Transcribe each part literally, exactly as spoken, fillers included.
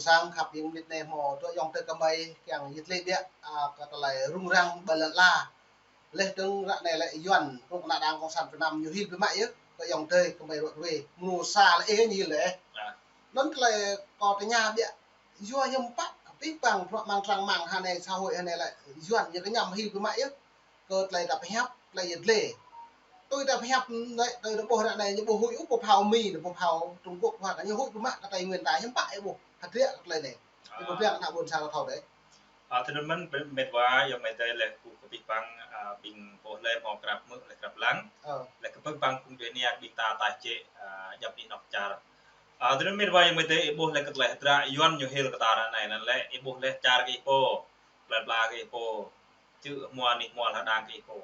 Sang khăp ing mĭt anai hmâo tơlơi ayŏng adơi gơmơi kiăng yit lĕ biă, a, kơ tơlơi rŭng răng ƀơi lŏn ala. Leh dơ̆ng ră anai lĕ Yuan, rŭng kơ ană đảng cộng sản Việt Nam ñu hil biă mă yơh, kơ ayŏng adơi gơmơi rŏ ruai. Mơnuih sa lĕ ih ñu hil lĕ. Anŭn tơlơi kâo tơña biă, yua hiư̆m pă, abih bang bruă mơ̆ng trang mạng hơnai, xã hội hơnai lĕ Yuan ñu kơñăm hil biă mă yơh. Kơ tơlơi ta pơhiăp, tơlơi yit lĕ. Tui ta pơhiăp anai, tui ta ƀuh ră anai, ñu ƀu huĭ ôh pơphao Mi, pơphao Trung Quốc, pơphao ñu huĭ biă mă kơ Tây Nguyên ta, hiư̆m pă ih ƀuh, hơdră kơ tơlơi anai. Ih ƀuh biă kơ ană ƀôn sang ta thâo dêh. A, tui anŭn mơ̆n, mĕt wa, ayŏng amai adơi leh kơ abih bang, a, ƀing pô leh hmâo krăp hmư̆, leh krăp lăng. Ơ. Leh kơ abih bang phung djuai ania ƀing ta tah čĕ, a, djŏp anih anŏ čar. A, tui anŭn mĕt wa, ayŏng amai adơi, ih ƀuh leh kơ tơlơi hơdră Yuan ñu hil kơ ta ră anai anŭn lĕ, ih ƀuh leh čar kơ ih pô, plơi pla kơ ih pô. Čư̆ hmua anih hmua hơđang kơ ih pô.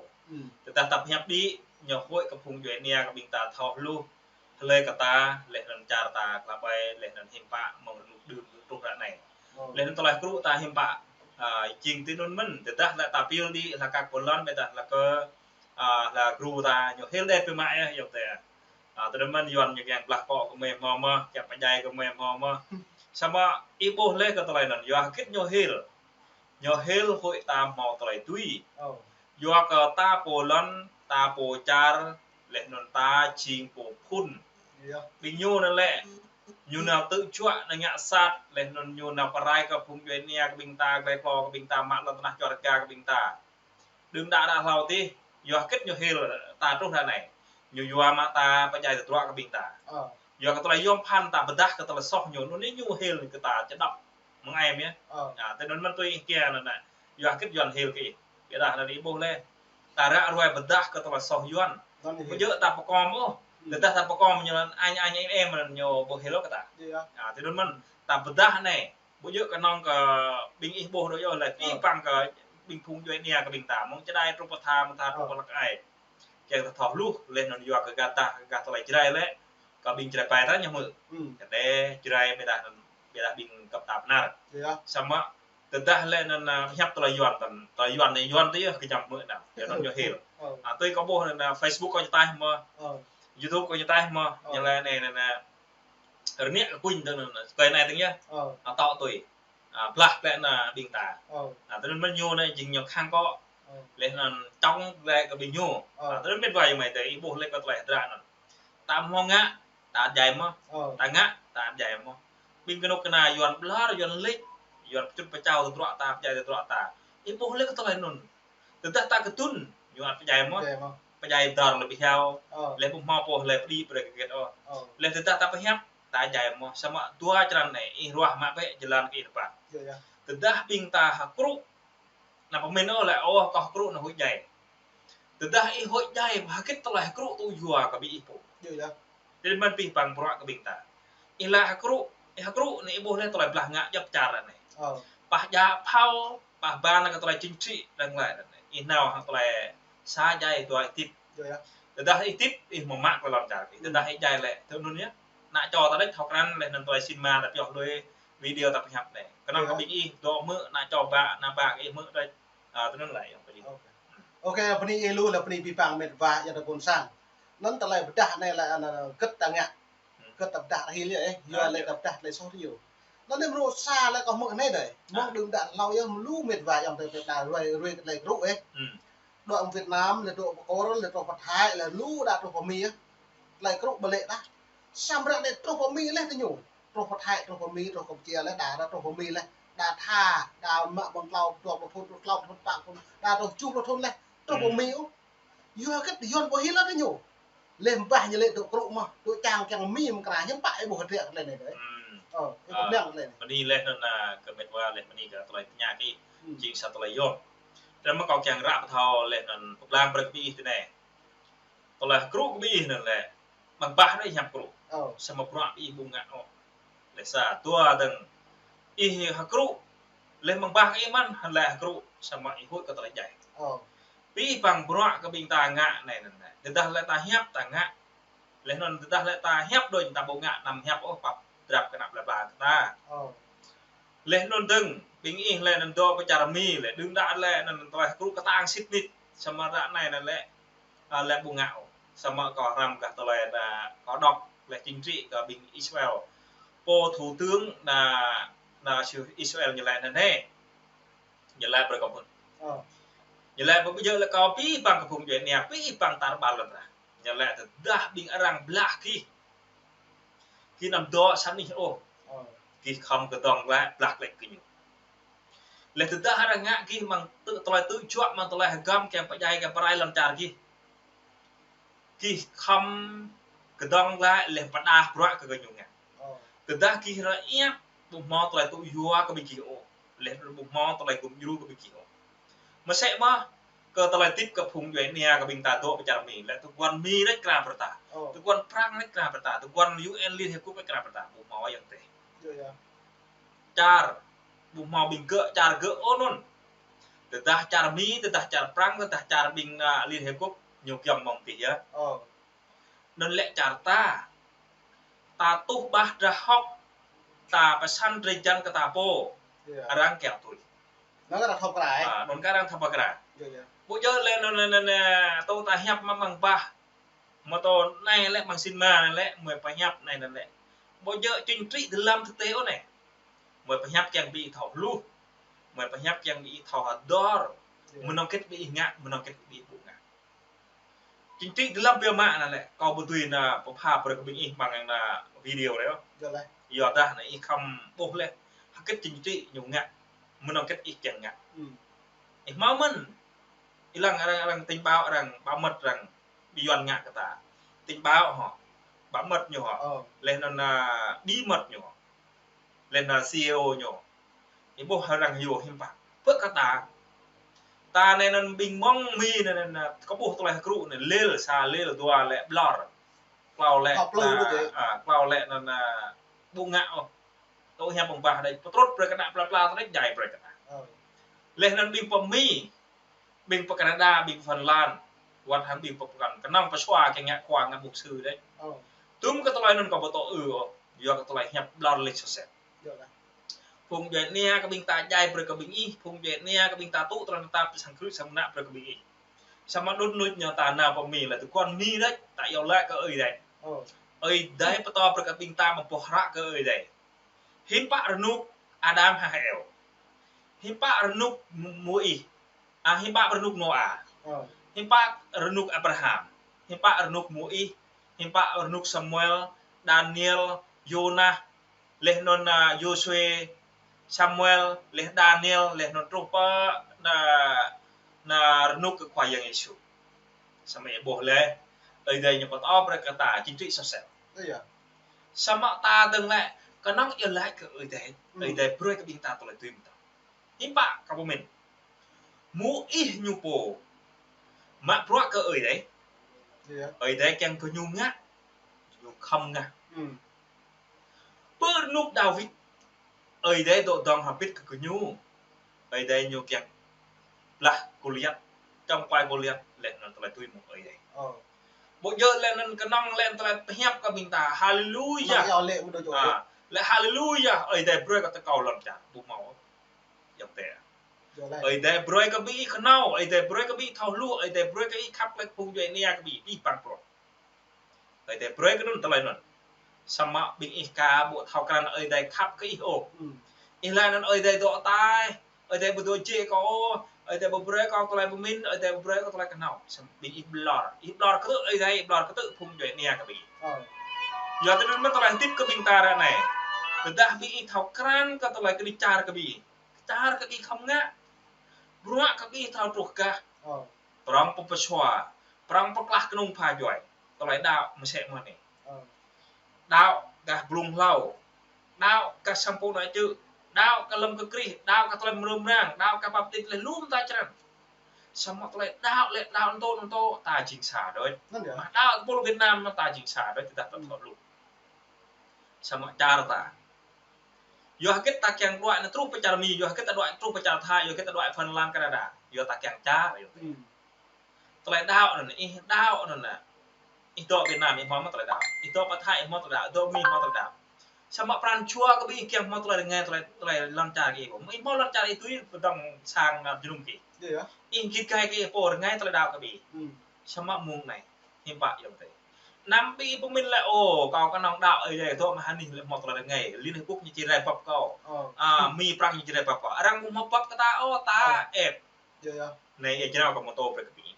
Tơdah ta pơhiăp đĭ, ñu huĭ kơ phung djuai ania kơ ƀing ta thâo hluh, hlơi kơ ta, leh anŭn čar ta, klă ƀai, leh anŭn hiư̆m pă, mơ̆ng rơnŭk đưm truh ră anai. Leh anŭn tơlơi hơkrŭ ta hiư̆m pă, a, jing tui anŭn mơ̆n, tơdah lĕ ta pil đĭ, hla kak pô lŏn, ƀiădah hla kơ, a, hla gru ta, ñu hil đet biă mă yơh, ayŏng adơi. A, tui anŭn mơ̆n Yuan ñu kiăng blah akŏ gơmơi hmâo mơ̆n, kiăng pơdjai gơmơi hmâo mơ̆n. Samơ̆ ih ƀuh leh kơ tơlơi anŭn, yua hơget ñu hil. Ñu hil huĭ ta hmâo tơlơi tui. Ơ. Yua kơ ta pô lŏn, ta pô čar, leh anŭn ta jing pô phŭn. Ƀing ñu anŭn lĕ, ñu nao tơ̆ juă, nao ngă sat, leh anŭn ñu nao pơrai kơ phung djuai ania kơ ƀing ta, glai klô kơ ƀing ta, mă lŏn tơnah čuar rơga kơ ƀing ta. Đưm đă đă hlâo tih, yua hơget ñu hil ta truh ră anai. Ñu yua mă ta pơdjai tơdruă kơ ƀing ta. Ơ. Yua kơ tơlơi yôm phăn ta pơdah kơ tơlơi soh ñu, anŭn ñu hil kơ ta čơdŏp mơ̆ng ai mơ̆n. Ơ. A, tui anŭn mơ̆n tui ih kiăng anŭn anai. Yua hơget Yuan hil kơ ih. Ƀiădah anŭn ih ƀuh leh. Ta ră ruai pơdah kơ tơlơi soh Yuan. Ƀu djơ̆ ta pơkom ôh. Tơdah ta pơkom ñu anŭn, anŭn, anŭn, anŭn, anŭn ñu ƀu hil kơ ta. A, tui anŭn mơ̆n ta pơdah anai. Ƀu djơ̆ kơnơ̆ng kơ ƀing ih ƀuh đôč yơh leh, abih bang kơ ƀing phung djuai ania kơ ƀing ta, mơ̆ng čơđai truh pơ tha, mơ̆ng tha truh pơ lăk ai. Kiăng ta thâo hluh, leh anŭn yua kơ gah ta, gah tơlơi Jrai lĕ, kơ ƀing Jrai pai ta ñu hmư̆. Kơđeh Jrai ƀiădah, ƀiădah ƀing găp ta pơnar. Samơ̆ tơdah leh anŭn, a, pơhiăp tơlơi Yuan tăn, tơlơi Yuan anai Yuan tih yơh kơñăm hmư̆ anŭn. Yua anŭn ñu hil. A, tui kâo ƀuh anŭn, a, Facebook kâo ñu taih mơ̆n. YouTube kâo ñu taih mơ̆n. Ñu leh anai anŭn, a, rơngiă kơ kuñ tơ anŭn, kơ anai tơ yơh. Ơ. A, tŏ tui. A, blah plĕ anŭn ƀing ta. Ơ. A, tui anŭn mơ̆n ñu anai jing ñu khăng akŏ. Ơ. Leh anŭn čŏng lĕ kơ ƀing ñu. Ơ. A, tui anŭn mĕt wa ayŏng amai adơi, ih ƀuh leh kơ tơlơi hơdră anŭn. Ta hmâo ngă, ta djai mơ̆n. Ơ. Ta ngă, ta djai mơ̆n. Ƀing kơnuk kơna Yuan ƀlŏr, Yuan lĕč, Yuan pơčŭt pơčao tơdruă ta, pơdjai tơdruă ta. Ih ƀuh leh kơ tơlơi anŭn. Tơdah ta kơtŭn, ñu ăt pơdjai mơ̆n. Pơdjai mơ̆n. Pơdjai dar lĕ ƀiă hao. Ơ. Leh ƀu hmâo pô leh pơđĭ brơi kơ gĕt ôh. Ơ. Leh tơdah ta pơhiăp, ta djai mơ̆n. Samơ̆ dua črăn anai, ih ruah mă bĕ jơlan kơ ih rơbat. Yơh, yơh. Tơdah ƀing ta hơkrŭ, anăm pơmĭn ôh lĕ, ôh, kâo hơkrŭ anăm huĭ djai. Tơdah ih huĭ djai, hơget tơlơi hơkrŭ tŭ yua kơ ƀing ih pô. Yơh, yơh. Tui anŭn mơ̆n abih bang bruă kơ ƀing ta. Ih laĭ hơkrŭ, ih hơkrŭ anai ih ƀuh leh tơlơi blah ngă djŏp čar anai. Ơ. Pah djă phao, pah ba anai kơ tơlơi chính trị đang laĭ anai. Ih nao hăng tơlơi sa djai dua ih tĭp. Yơh, yơh. Tơdah ih tĭp, ih mơ̆ mă kơ lŏn čar. Tơdah ih djai lĕ, tui anŭn yơh. Ană čô ta đôč thâo krăn leh anŭn tơlơi sĭn ma ta pioh lui video ta pơhiăp anai. Kơnơ̆ng kơ ƀing ih dŏ hmư̆, ană čô ƀă, ană ƀă kơ ih hmư̆ đôč. A, tui anŭn lĕ ayŏng amai adơi. Ôkê. Ôkê, bơni ih lu lĕ bơni abih bang mĕt wa ayŏng adơi ƀôn sang. Anŭn tơlơi pơdah anai lĕ, anŭn, anŭn, hơget ta ngă. Hơget ta pơdah ta hil yơh, ơ, yua lĕ ta pơdah tơlơi soh tơ ñu. Anŭn anai mơnuih sa lĕ kâo hmư̆ anai dơi. Mơ̆ng đưm đă hlâo yơh lu mĕt wa ayŏng adơi ta ruai, ruai kơ tơlơi hơkrŭ, ơ. Dŏ Việt Nam, lĕ dŏ pơ Kur, lĕ truh pơ Thái, lĕ lu đa truh pơ Mi yơh. Tơlơi hơkrŭ ƀu lĕ tah. Samơ̆ ră anai truh pơ Mi leh tơ ñu. Truh pơ Thái, truh pơ Mi, truh Campuchia leh, đa, đa truh pơ Mi leh. Đa tha, đa mă ƀơ̆ng klâo, dua pluh thŭn, truh klâo pluh thŭn, pă pluh thŭn, đa truh tơjuh pluh thŭn leh. Truh pơ Mi ôh. Yua hơget Yuan ƀu hil ôh tơ ñu. Leh ƀah ñu lĕ dŏ hơkrŭ mơ̆n, dŏ čang kiăng Mi mơ̆ng kra, hiư̆m pă ih ƀuh hơdră kơ tơlơi anai dơi. Ơ, ih ƀuh lăng kơ tơlơi anai. Bơni leh anŭn, a, kơ mĕt wa leh bơni kơ tơlơi tơña kơ ih. Jing sa tơlơi yôm. Tơdah mơ̆ kâo kiăng ră pơthâo leh anŭn pơblang brơi kơ ƀing ih tui anai. Tơlơi hơkrŭ kơ ƀing ih anŭn lĕ, mơ̆ng bah anai ih hiăp hơkrŭ. Ơ. Samơ̆ bruă ƀing ih ƀu ngă ôh. Leh sa, dua dơ̆ng. Ih hơkrŭ, leh mơ̆ng bah kơ ih mơ̆n, hăng lĕ hơkrŭ, samơ̆ ih huĭ kơ tơlơi djai. Ơ. Abih bang bruă kơ ƀing ta ngă anai anŭn anai. Tơdah lĕ ta hiăp ta ngă. Leh anŭn tơdah lĕ ta hiăp đôč ta ƀu ngă anăm hiăp ôh pap drap kơ ană plơi pla kơ ta. Ơ. Leh anŭn dơ̆ng, ƀing ih lĕ anŭn dŏ pơ čar Mi lĕ, đưm đă lĕ anŭn tơlơi hơkrŭ kơtang sĭt nik, samơ̆ ră anai anŭn lĕ, a, lĕ ƀu ngă ôh. Samơ̆ kâo hrăm gah tơlơi đa kâo đŏk lĕ chính trị kơ ƀing Israel. Pô thủ tướng đa ană Israel ñu laĭ anŭn hă. Ñu laĭ brơi kơ phung. Ơ. Ñu laĭ brơi ƀu djơ̆ lĕ kâo abih bang kơ phung djuai ania, abih bang tar ƀar lŏn tơnah. Ñu laĭ tơdah ƀing arăng blah gih, gih anăm dŏ sa anih ôh. Ơ. Gih khŏm kơdŏng glaĭ, blah glaĭ kơ ñu. Laih tơdah arăng ngă gih mơ̆ng tơ-, tơlơi tŭ juă, mơ̆ng tơlơi hơgăm, kiăng pơdjai, kiăng pơrai lŏn čar gih, gih khŏm kơdŏng glaĭ laih pơdah bruă kơ gơñu ngă. Ơ. Tơdah gih rơiăp, ƀu hmâo tơlơi tŭ yua kơ ƀing gih ôh, laih ƀu hmâo tơlơi gum djru kơ ƀing gih ôh. Mơsĕ mơ̆n kơ tơlơi hơdip kơ phung djuai ania kơ ƀing ta dŏ pơ čar Mi, laih tơguan Mi đôč krăn brơi ta. Ơ. Tơguan Prăng đôč krăn brơi ta, tơguan U N Liên Hiệp Quốc đôč krăn brơi ta, ƀu hmâo ayŏng adơi. Yơh, yơh. Čar, ƀu hmâo ƀing gơ̆, čar gơ̆ ôh anŭn. Tơdah čar Mi, tơdah čar Prăng, tơdah čar ƀing, a, Liên Hiệp Quốc, ñu giŏng mơ̆ng tih yơh. Ơ. Anŭn lĕ čar ta, ta tuh ƀah drah hŏk, ta pơsăn drơi jăn kơ ta pô. Yơh. Arăng kiăng tui. Anŭn kơ arăng thâo pơkra. A, anŭn kơ arăng thâo pơkra. Yơh, yơh. Ƀu djơ̆ lĕ anŭn, anŭn, anŭn, anŭn, tơ ta hiăp mă mơ̆ng bah. Mă tơ anai lĕ mơ̆ng sin ma anai lĕ, mơi pơhiăp anai anŭn lĕ. Ƀu djơ̆ chính trị dơlăm thực tế ôh anai. Mơi pơhiăp kiăng ƀing ih thâo hluh. Mơi pơhiăp kiăng ƀing ih thâo hơdơr. Yơh. Mơnơ̆ng hơget ƀing ih ngă, mơnơ̆ng hơget ƀing ih ƀu ngă. Chính trị dơlăm biă mă anŭn lĕ, kâo ƀu dưi nao pơpha brơi kơ ƀing ih mơ̆ng anai video anai ôh. Yơh laih. Yua dah anai ih khŏm ƀuh laih, hơget chính trị ñu ngă, mơnơ̆ng hơget ih kiăng ngă. Ih hmâo mơ̆n, ih lăng arăng, arăng tình báo, arăng bảo mật, arăng ƀing Yuan ngă kơ ta. Tình báo hŏ, bảo mật ñu hŏ. Ơ. Laih anŭn, a, bí mật ñu hŏ. Laih anŭn C I A ñu. Ih ƀuh arăng hyu hiư̆m pă. Pơ kơ ta. Ta anai anŭn ƀing mơ̆ng Mi anai anŭn, a, kơ ƀuh tơlơi hơkrŭ anai, lil sa, lil dua lĕ ƀlŏr. Klâo lĕ, a, klâo lĕ anŭn, a, ƀu ngă ôh. Tơ hiăp mơ̆ng bah đôč, pơtrut brơi kơ ană pla pla tơlơi djai brơi kơ ană. Ơ. Laih anŭn ƀing pơ Mi, ƀing pơ Canada, ƀing pơ Phần Lan, wơ̆t hăng ƀing pơ pơkŏn, kơnơ̆ng pơsua kiăng ngă khua ngă mục sư đôč. Ơ. Tơm kơ tơlơi anŭn kâo ƀu tŭ ư ôh, yua kơ tơlơi hiăp ƀlŏr lĕ sơset. Yơh laih. Phung djuai ania kơ ƀing ta djai brơi kơ ƀing ih, phung djuai ania kơ ƀing ta tŭ tơlơi tơnap sang krư̆ sang mơnă brơi kơ ƀing ih. Samơ̆ đŭt nŭt ñu ta nao pơ Mi lĕ tơguan Mi đôč, ta iâu laĭ kơ Ơi Adai. Ơ. Ơi Adai pơtô brơi kơ ƀing ta mơ̆ng boh hră kơ Ơi Adai. Hiư̆m pă rơnŭk Adam hăng Êwa. Hiư̆m pă rơnŭk Môis. A, hiư̆m pă rơnŭk Nôa. Ơ. Hiư̆m pă rơnŭk Abraham. Hiư̆m pă rơnŭk Môis. Hiư̆m pă rơnŭk Samuel, Daniel, Yôna, laih anŭn, a, Yôsuê, Samuel, laih Daniel, laih anŭn truh pơ, a, a, rơnŭk kơ Khua Yang Yêsu. Samơ̆ ih ƀuh laih, Ơi Adai ñu pơtô brơi kơ ta chính trị sơset. Yơh. Samơ̆ ta dơ̆ng lĕ, kơnơ̆ng iâu laĭ kơ Ơi Adai, Ơi Adai brơi kơ ƀing ta tơlơi dưi mơ̆n ta. Hiư̆m pă kơ pơmĭn. Môis ñu pô mă bruă kơ Ơi Adai. Yơh. Ơi Adai kiăng kơ ñu ngă, ñu khŏm ngă. Pơ rơnŭk Dawid, Ơi Adai dŏ dŏng hơbĭt kơ gơñu. Ơi Adai ñu kiăng blah Gôliat, čŏng kuai Gôliat, laih anŭn tơlơi dưi mơ̆ng Ơi Adai. Ơ. Ƀu djơ̆ laih anŭn kơnơ̆ng laih anŭn tơlơi pơhiăp kơ ƀing ta. Haleluya. Anŭn yơh laih ƀu djơ̆. A, laih haleluya, Ơi Adai brơi kơ ta kâo lŏn čar, ƀu hmâo. Yơh tĕ. Yơh laih. Ơi Adai brơi kơ ƀing ih kơnâo, Ơi Adai brơi kơ ƀing ih thâo hluh, Ơi Adai brơi kơ ih khăp laih phung djuai ania kơ ƀing ih, ƀing păng pruh. Ơi Adai brơi kơ anŭn tơlơi anŭn. Samơ̆ ƀing ih aka ƀu thâo krăn Ơi Adai khăp kơ ih ôh. Ih laĭ anŭn Ơi Adai dŏ ataih, Ơi Adai ƀu dŏ jĕ kâo ôh, Ơi Adai ƀu brơi kâo tơlơi pơmĭn, Ơi Adai ƀu brơi kâo tơlơi kơnâo. Samơ̆ ƀing ih ƀlŏr, ih ƀlŏr kơtư̆ Ơi Adai, ih ƀlŏr kơtư̆ phung djuai ania kơ ƀing ih. Ơ. Yua tơlơi anŭn mơ̆n tơlơi hơdip kơ ƀing ta ră anai. Tơdah ƀing ih thâo krăn kơ tơlơi kơđi čar kơ ƀing ih. Čar kơ ƀing ih khŏm ngă. Bruă kơ ƀing ih thâo truh gah. Ơ. Prŏng pơpơsua, prŏng pơklah kơnung pha djuai. Tơlơi đaŏ mơsĕ mơ̆n anai. Ơ. Đaŏ gah blung hlâo. Đaŏ gah sang pô ană čư̆. Đaŏ gah lŏm kơ Krist. Đaŏ gah tơlơi mrâo mrang. Đaŏ gah baptis laih lŏm ta črăn. Samơ̆ tơlơi đaŏ lĕ đaŏ anŭn tŏ anŭn tŏ ta jing sa đôč. Anŭn yơh. Mă đaŏ kơ pô Việt Nam anŭn ta jing sa đôč, tơdah ta thâo lu. Samơ̆ čar ta. Yua hơget ta kiăng đuaĭ anŭn truh pơ čar Mi, yua hơget ta đuaĭ truh pơ čar Thái, yua hơget ta đuaĭ Phần Lan, Canada. Yua ta kiăng čar, yua. Tơlơi đaŏ anŭn, ih đaŏ anŭn. Ih dŏ Việt Nam, ih hmâo mơ̆n tơlơi đaŏ. Ih dŏ pơ Thái, ih hmâo tơlơi đaŏ. Dŏ Mi hmâo tơlơi đaŏ. Samơ̆ pran jua kơ ƀing ih kiăng hmâo tơlơi rơngai, tơlơi, tơlơi lŏn čar kơ ih. Ih hmâo lŏn čar ih tui pơdŏng sang, a, jơnum kơ ih. Yơh. Ih git gai kơ ih pô rơngai tơlơi đaŏ kơ ƀing ih. Samơ̆ mơ̆ng anai, hiư̆m pă yơh tĕ. Năm ƀing ih pơmĭn lĕ, ô, kâo kơnơ̆ng đaŏ Ơi Adai, dŏ mơ̆ng hơnih lĕ hmâo tơlơi rơngai, lin hê pŭk ñu či rai pap kâo. Ơ. A, Mi Prang ñu či rai pap kâo. Arăng ƀu hmâo pap kơ ta, ô, ta ĕp. Yơh, yơh. Anai ia jrao kâo mơ̆ tŏ brơi kơ ƀing ih.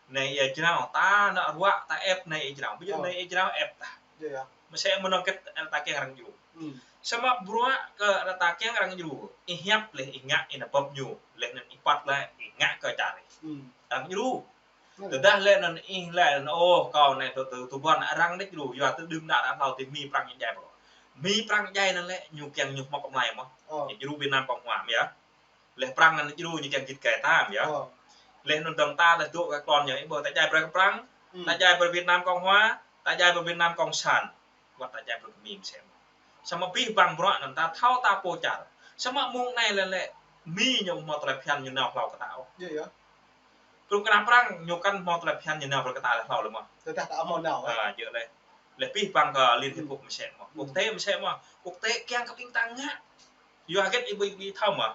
Anai ia jrao ta nao ruă ta ĕp anai ia jrao. Ƀu djơ̆ anai ia jrao ĕp ta. Yơh, yơh. Mơsĕ mơnơ̆ng kĕt ta kiăng arăng djru. Hmm. Samơ̆ bruă kơ ta kiăng arăng djru. Ih hiăp lĕ ih ngă ih nao pap ñu. Leh anŭn ih păt lĕ ih ngă kơ čar ih. Hmm. Arăng djru. Tơdah lĕ anŭn ih lĕ anŭn, ô, kâo anai tơ, tơ, tơ ƀuăn arăng đĕč djru, yua tơ đưm đă đă hlâo tơ Mi Prang ñu djai pô. Mi Prang djai anŭn lĕ ñu kiăng ñu hmâo kơmlai mơ̆. Ơ. Ñu djru Việt Nam Cộng Hòa mơ̆ yơh. Leh Prang anŭn djru ñu kiăng git gai ta mơ̆ yơh. Ơ. Leh anŭn dơ̆ng ta tơ dŏ kơ klon ñu, ih ƀuh ta djai brơi kơ Prang, hmm, ta djai brơi Việt Nam Cộng Hòa, ta djai brơi Việt Nam Cộng sản. Wơ̆t ta djai brơi kơ Mi mơsĕ mơ̆. Samơ̆ abih bang bruă anŭn ta thâo ta pô čar. Samơ̆ mơ̆ng anai lĕ lĕ Mi ñu hmâo tơlơi phiăn ñu nao hlâo kơ ta ôh. Yơh, yơh. Kơnuk kơna Prang ñu kăn hmâo tơlơi phiăn ñu nao brơi kơ ta lĕ hlâo lĕ mơ̆. Tơdah ta hmâo nao, ơ. A, yơh lĕ. Lĕ abih bang kơ Liên Hiệp Quốc mơsĕ mơ̆. Quốc tế mơsĕ mơ̆. Quốc tế kiăng kơ ƀing ta ngă. Yua hơget ih ƀu, ƀu thâo mơ̆.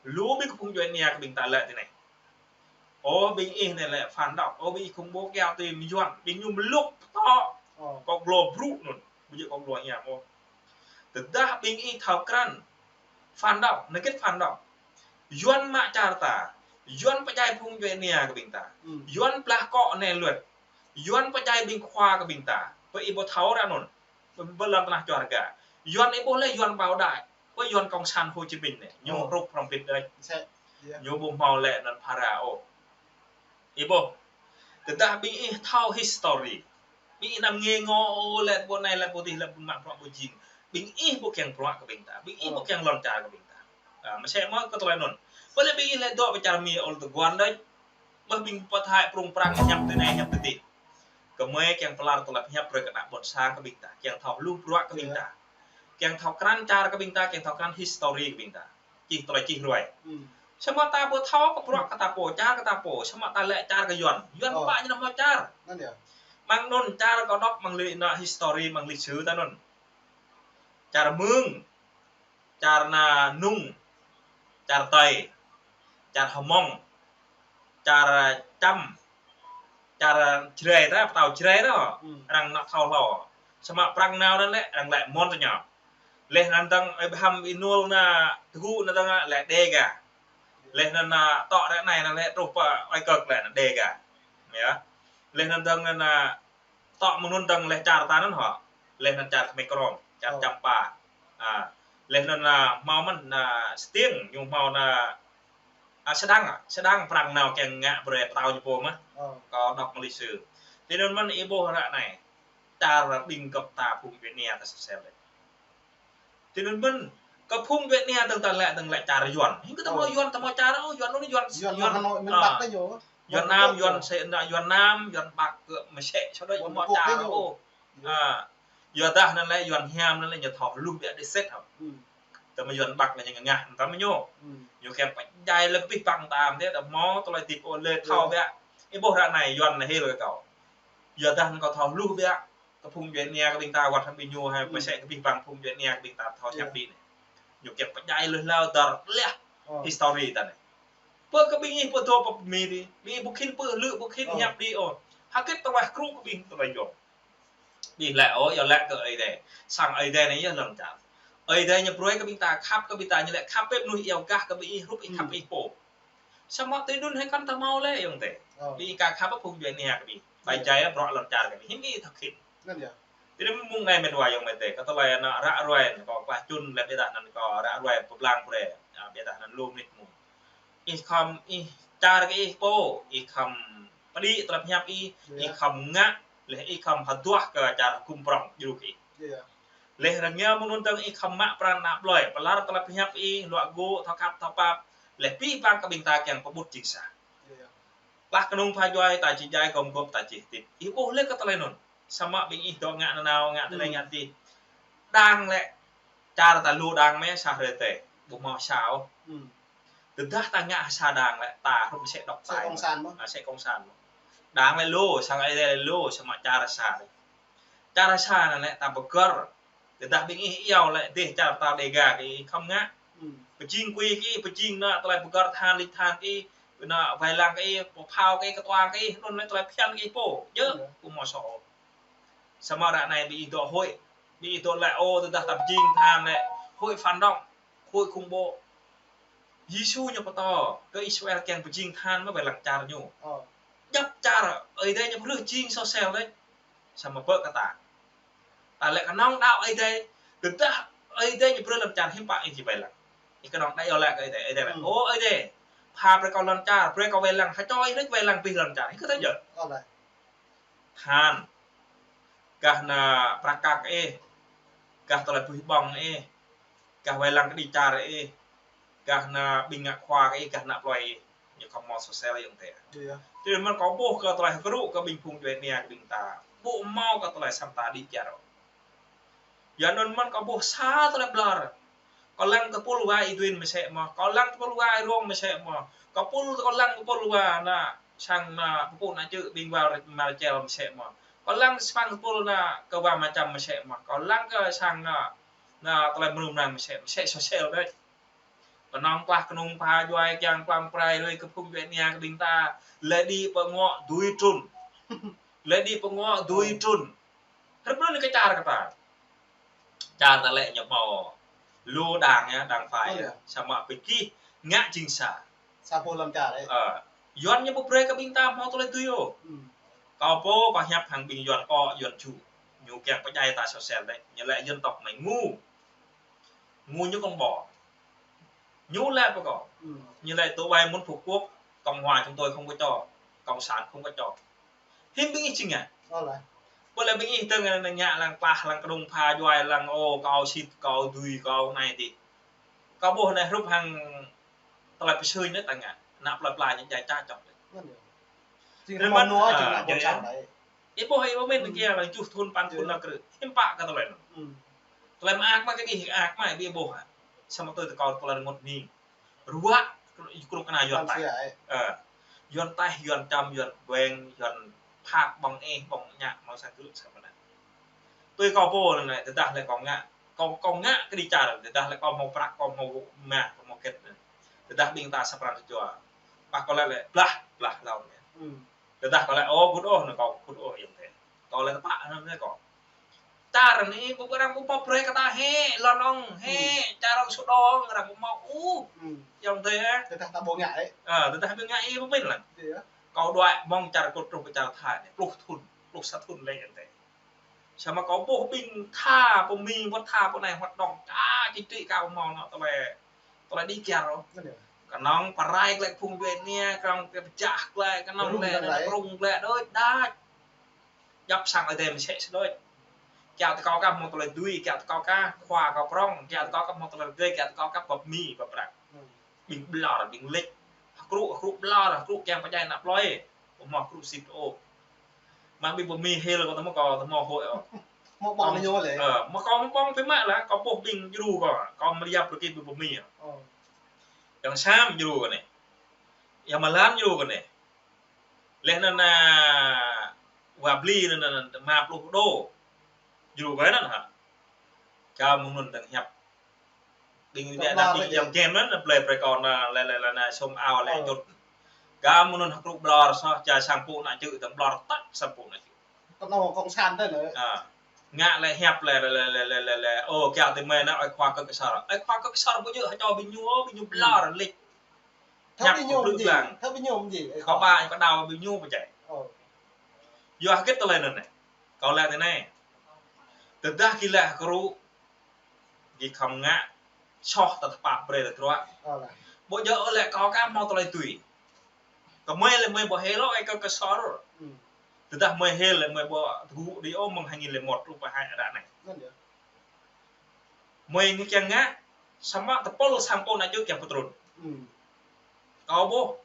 Lu ƀing kơ phung djuai ania kơ ƀing ta lĕ tơ anai. Ô, ƀing ih anai lĕ phản động. Ô, ƀing ih khủng bố kéo tui mơ̆ng Yuan. Ƀing ñu mlŭk pơtô. Ơ. Kơ glô brŭ anŭn. Ƀu djơ̆ kơ glô hiam ôh. Tơdah ƀing ih thâo krăn. Phản động, anai hơget phản động. Yuan mă čar ta. Yuan pơdjai phung djuai ania kơ ƀing ta. Hmm. Yuan blah akŏ anai luăt. Yuan pơdjai ƀing khua kơ ƀing ta. Pơ ih ƀu thâo ră anŭn. Pơ lŏn tơnah čar gah. Yuan ih ƀuh lĕ Yuan Bảo Đại. Pơ Yuan Cộng sản Hồ Chí Minh anai. Ñu, ơ, hrup hrŏm pit đôč. Mơsĕ. Yơh. Ñu ƀu hmâo lĕ anŭn phara ôh. Ih ƀuh. Tơdah ƀing ih thâo history. Ƀing ih anăm ngê ngô, ô, lĕ pô anai, lĕ pô adih, lĕ pô mă bruă pô jing. Ƀing ih ƀu kiăng bruă kơ ƀing ta. Ƀing ih ƀu kiăng lŏn čar kơ ƀing ta. A, mơsĕ mơ̆ kơ tơlơi anŭn. Ƀơi lĕ ƀing ih lĕ dŏ pơ čar Mi ôl tơguan đôč. Ƀơi ƀing pơthai prung prang hiăp tui anai hiăp tui adih. Kơmơi kiăng pơlar tơlơi hiăp brơi kơ ană ƀôn sang kơ ƀing ta. Kiăng thâo hluh bruă kơ ƀing ta. Kiăng thâo krăn čar kơ ƀing ta, kiăng thâo krăn history kơ ƀing ta. Čih tơlơi čih ruai. Hmm. Samơ̆ ta ƀu thâo kơ bruă kơ ta pô, čar kơ ta pô, samơ̆ ta lĕ čar kơ Yuan. Yuan, ơ, pă ñu nao hmâo čar. Anŭn yơh. Mơ̆ng anŭn čar kơ dŏ mơ̆ng li, ană history mơ̆ng lịch sử ta anŭn. Čar Mơng, čar ană Nung, čar Tây, čar Hmông, čar Čăm, čar Jrai ta, pơtao Jrai ta. Hmm. Arăng anŏ thâo hlâo. Samơ̆ Prang nao anŭn lĕ, arăng lĕ Mon tơ ñu. Leh anŭn dơ̆ng Abraham Inul ană Tơgŭ anŭn dơ̆ng lĕ Đêga. Leh anŭn ană tŏ ră anai anŭn lĕ truh pơ Ơi Kơk lĕ anŭn Đêga. Yơh. Leh anŭn dơ̆ng anŭn ană tŏ mơ̆ng anŭn dơ̆ng leh čar ta anŭn hŏ. Leh anŭn čar Khmer Krom, čar, ơ, Champa. A, leh anŭn ană hmâo mơ̆n ană Stiêng, ñu hmâo ană, a, Sêdang, a, Sêdang Prang nao kiăng ngă brơi pơtao ñu pô mơ̆. Ơ. Kơ dŏ mơ̆ng lịch sử. Tui anŭn mơ̆n ih ƀuh ră anai. Čar ƀing gơp ta phung djuai ania ta sel sel lĕ. Tui anŭn mơ̆n, kơ phung djuai ania dơ̆ng ta lĕ, dơ̆ng lĕ čar Yuan. Hing kơ ta hmâo, ơ, Yuan, ta hmâo čar, ô, Yuan anŭn Yuan, Yuan, Yuan, Hà Nội, miền, a, Bắc ta ñu. Yuan Nam, Yuan Sê, Yuan Nam, Yuan Bắc kơ mơsĕ, sau đó Yuan hmâo Quốc čar, ô. Yơh. A, yua dah anŭn lĕ Yuan hiam anŭn lĕ ñu thâo hluh biă đĭ sĕt hŏ. Hmm. Tơma Yuan Bắc lĕ ñu ngă, tơma ñu. Hmm. Ñu kiăng pơdjai lĕ abih bang ta, tơdah hmâo tơlơi hơdip ôh lĕ thâo, yơh, biă. Ih ƀuh ră anai Yuan anai hil kơ kâo. Yua dah anŭn kâo thâo hluh biă. Kơ phung djuai ania kơ ƀing ta wơ̆t hăng ƀing ñu hă, hmm, mơsĕ kơ abih bang phung djuai ania kơ ƀing ta thâo, yơh, hiăp ƀing anai. Ñu kiăng pơdjai lui hlâo dơr leh, ơ, history ta anai. Pơ kơ ƀing ih pơtô pơ Mi adih, ƀing ih ƀu khĭn pơhlư, ƀu khĭn, ơ, hiăp đĭ ôh. Hơget tơlơi hkrŭ kơ ƀing tơlơi yôm. Ƀing lĕ ôh, yua lĕ kơ Ơi Adai. Sang Ơi Adai anai yơh lŏn čar. Ơi Adai ñu brơi kơ ƀing ta, khăp kơ ƀing ta, ñu lĕ khăp pĕ mơnuih iâu gah kơ ƀing ih, hrup ih khăp, ơ, ih pô. Samơ̆ tui anŭn hĭ kăn ta hmâo lĕ ayŏng adơi. Ơ. Ƀing ih ka khăp pơ phung djuai ania kơ ƀing ih. Ƀai, ơ, jai bruă lŏn čar kơ ƀing ih. Hĭ ƀing ih thâo khĭn. Anŭn yơh. Tui anŭn mơ̆ng anai met wa ayŏng met tơi. Kơ tơlơi ană ră ruai anŭn kâo klah čun lĕ biă dah anŭn kâo ră ruai pơblang brơi. A, biă dah anŭn lu mơnit mơ̆ng. Ih khŏm ih čar kơ ih pô, ih khŏm pơđĭ tơlơi pơhiăp ih, yơh, ih khŏm ngă, leh ih khŏm hơduah kơ čar hơkŭm prŏng djru kơ ih. Yơh. Leh rơngiao mơ̆ng anŭn dơ̆ng ih khŏm mă pran ană plơi, pơlar tơlơi pơhiăp ih, luă gŭ, thâo khăp, thâo pap, leh abih bang kơ ƀing ta kiăng pơƀut jing sa. Yơh. Lah kơnung pha djuai ta či djai, gŏm gŏp ta či hơdip. Ih ƀuh lĕ kơ tơlơi anŭn. Samơ̆ ƀing ih dŏ ngă nanao, ngă tơlơi, hmm, ngă adih. Đang lĕ, čar ta lu đang mơ̆ sa hrơi tơi. Ƀu hmâo sa ôh. Hmm. Tơdah ta ngă sa đang lĕ, ta hrup mơsĕ độc tài. Mơsĕ cộng sản mơ̆. A, mơsĕ cộng sản mơ̆. Đang lĕ lu, sang Ơi Adai lĕ lu, samơ̆ čar sa lĕ. Čar sa anŭn lĕ ta pơgăr. Tơdah ƀing ih iâu lĕ dêh čar pơtao Đêga kơ ih khŏm ngă. Hmm. Pơjing kui kơ ih, pơjing ană tơlơi pơgăr tơhan lik tơhan kơ ih, ană wai lăng kơ ih, pơphao kơ ih, kơtuang kơ ih, anŭn lĕ tơlơi phiăn kơ ih pô. Yơh, hmm, ƀu hmâo sa ôh. Samơ̆ ră anai ƀing ih dŏ hơi, ƀing ih dŏ lĕ, ô, tơdah ta pơjing tơhan lĕ hơi phản động, hơi khủng bố. Yêsu ñu pơtô kơ Israel kiăng pơjing tơhan mă wai lăng čar ñu. Djŏp čar Ơi Adai ñu pơrơh jing soh sel đôč. Samơ̆ pơ kơ ta, ta lĕ kơnơ̆ng đaŏ Ơi Adai, tơdah Ơi Adai ñu pơrơh lăm čar hiư̆m pă ih či wai lăng. Ih kơnơ̆ng đaŏ yơh lĕ kơ Ơi Adai, Ơi Adai lĕ: Ô Ơi Adai, pha brơi kâo lŏn čar, brơi kâo wai lăng, ha čô ih lĕ wai lăng pih lŏn čar. Ih kơ ta yơh. Tơhan, gah ană prăk kăk ih, gah tơlơi puih ƀơ̆ng ih, gah wai lăng kơđi čar ih, gah ană ƀing ngă khua ih, gah ană plơi ih. Ñu khŏm hmâo soh sel yơh tĕ. Tui anŭn mơ̆n kâo ƀuh kơ tơlơi hơkrŭ kơ ƀing phung djuai ania kơ ƀing ta. Ƀu hmâo kơ tơlơi săm ta đĭ kyar ôh. Yua anŭn mơ̆n kâo ƀuh sa tơlơi ƀlŏr. Kâo lăng tơpul wa Y Duin mơsĕ mơ̆n. Kâo lăng tơpul wa Y Rong mơsĕ mơ̆n. Kâo pul, kâo lăng tơpul wa ană sang ană pơpŭ ană čư̆ ƀing wa Marcel mơsĕ mơ̆n. Kâo lăng sang tơpul ană kơ wa Macham mơsĕ mơ̆n. Kâo lăng kơ sang ană, ană tơlơi mơnum nang mơsĕ, mơsĕ soh sel đôč. Kơnơ̆ng klah kơnung pha djuai kiăng klang prai lui kơ phung djuai ania kơ ƀing ta, lĕ đĭ pơ ngŏ dui trun. Lĕ đĭ pơ ngŏ dui trun. Hrup anŭn kơ čar kơ ta. Čar ta lĕ ñu hmâo lu đang yơh, đang phai yơh. Samơ̆ ƀing gih ngă jing sa. Sa pô lăm čar ih. Ơ, Yuan ñu ƀu brơi kơ ƀing ta hmâo tơlơi tui ôh. Kâo pô kâo hiăp hăng ƀing Yuan kơ Yuan ču. Ñu kiăng pơdjai ta soh sel đôč. Ñu lĕ dân tộc mày ngu. Ngu ñu kông ƀô. Ñu lĕ pơkŏ. Ñu lĕ tơ wai muốn Phú Quốc, Cộng hòa chúng tôi không có cho, Cộng sản không có cho. Hiư̆m ƀing ih či ngă? Ơ lĕ. Pơ lĕ ƀing ih tơ̆ng ngă lăng klah, lăng kơnung pha djuai, lăng ô, kâo sĭt, kâo dui, kâo anai tih. Kâo ƀuh anai hrup hăng tơlơi pơsưi anai ta ngă. Ană plơi pla ñu djai ča čŏk. Ih ƀuh ih pơmĭn kiăng lăng tơjuh thŭn, păn thŭn nao krư̆. Hiư̆m pă kơ tơlơi anŭn. Tơlơi mơak mă kơ ih, ak mă ih ƀuh. Samơ̆ tui tơ kâo tơlơi rơngot hning. Ruă, kru kơna Yuan taih. Ơ, Yuan taih, Yuan čăm, Yuan ƀueng, Yuan phak ƀơ̆ng ih, ƀơ̆ng ñă, hmâo sang krư̆ sang mơnă. Tui kâo pô anai, tơdah lĕ kâo ngă, kâo, kâo ngă kơđi čar, tơdah lĕ kâo hmâo prăk, kâo hmâo mah, kâo hmâo kĕt. Tơdah ƀing ta sa pran sa jua. Pă kâo lĕ lĕ, blah, blah laih. Tơdah kâo lĕ, ô, kŭt ôh, anŭn kâo kŭt ôh, yơh tĕ. Kâo lĕ tơpă anŭn lĕ kâo. Čar anai ƀu, arăng ƀu pŏk brơi kơ ta hĕ, lŏn ŏng hĕ, čar ŏng Sôđông, arăng ƀu hmâo ôh. Yơh tĕ. Tơdah ta ƀu ngă ih. Ơ, tơdah ƀu ngă ih, ƀu pơmĭn lăng. Kâo đuaĭ mơ̆ng čar Kur truh pơ čar Thai anai, pluh thŭn, pluh sa thŭn lĕ yơh tĕ. Samơ̆ kâo ƀuh ƀing tha pơ Mi, wơ̆t tha pơ anai hoạt động, ka chính trị ka ƀu hmâo anŏ tơlơi, tơlơi đĭ kyar ôh. Kơnơ̆ng pơrai glaĭ phung djuai ania, kơnơ̆ng pơčah glaĭ, kơnơ̆ng lĕ, rŭng glaĭ đôč đač. Djŏp sang Ơi Adai mơsĕ sĭt đôč. Kiăng tơ kâo kah hmâo tơlơi tui, kiăng tơ kâo kah khua kâo prŏng, kiăng tơ kâo kah hmâo tơlơi rơgơi, kiăng tơ kâo kah pơmĭn pơprăk. Ƀing ƀlŏr, ƀing lĕč. Hơkrŭ, hơkrŭ ƀlŏr, hơkrŭ kiăng pơdjai ană plơi. Ƀu hmâo hơkrŭ sĭt ôh. Mă ƀing pơmĭn hil kâo tơma kâo tơma hơi ôh. Hmâo ƀơ̆ng ñu lĕ. Ơ, mă kâo hmâo ƀơ̆ng pơmĭn lĕ, kâo ƀuh ƀing djru kâo, kâo mơliăp lơkĭ ƀing pơmĭn. Yang Sam djru kâo anai. Yang Malan djru kâo anai. Leh anŭn, a, wa bli anŭn, anŭn, ma pluh đô. Djru kâo anŭn hă. Kâo mơ̆ng anŭn dơ̆ng hiăp. Ƀing ƀlŏr lĕ yang kem anŭn, plơi plơi kâo anŭn, lĕ, lĕ, lĕ, anŭn, sum ao lĕ jut. Kâo mơ̆ng anŭn hơkrŭ ƀlŏr soh, čar sang pô ană čư̆, dơ̆ng ƀlŏr tăk sang pô ană čư̆. Tơnŏ cộng sản tĕ lĕ. Ơ. Ngă lĕ hiăp lĕ, lĕ, lĕ, ơ, kiăng tơ mơi anŭn, ơi khua kơ Ksor. Ơi khua kơ Ksor ƀu djơ̆ hơčô ƀing ñu, ƀing ñu ƀlŏr lĕč. Thâo ƀing ñu mơ̆n djai. Thâo ƀing ñu mơ̆n djai. Kâo ƀă kâo đaŏ ƀing ñu pơčeh. Yua hơget tơlơi anŭn anai. Kâo laĭ tui anai. Tơdah gih lĕ hơkrŭ, gih khŏm ngă soh tơ tơpă brơi tơdruă. Ƀu djơ̆ lĕ kâo kah hmâo tơlơi tui. Kơ mơi lĕ mơi ƀu hil ôh, ơi kơ Ksor. Tơdah mơi hil lĕ mơi ƀu tơgŭ đĭ ôh mơ̆ng hai nghìn lẻ một truh pơ hai ră anai. Mơi ngă kiăng ngă, samơ̆ tơpul sang pô ană čư̆ kiăng pơtrŭn. Kâo ƀuh.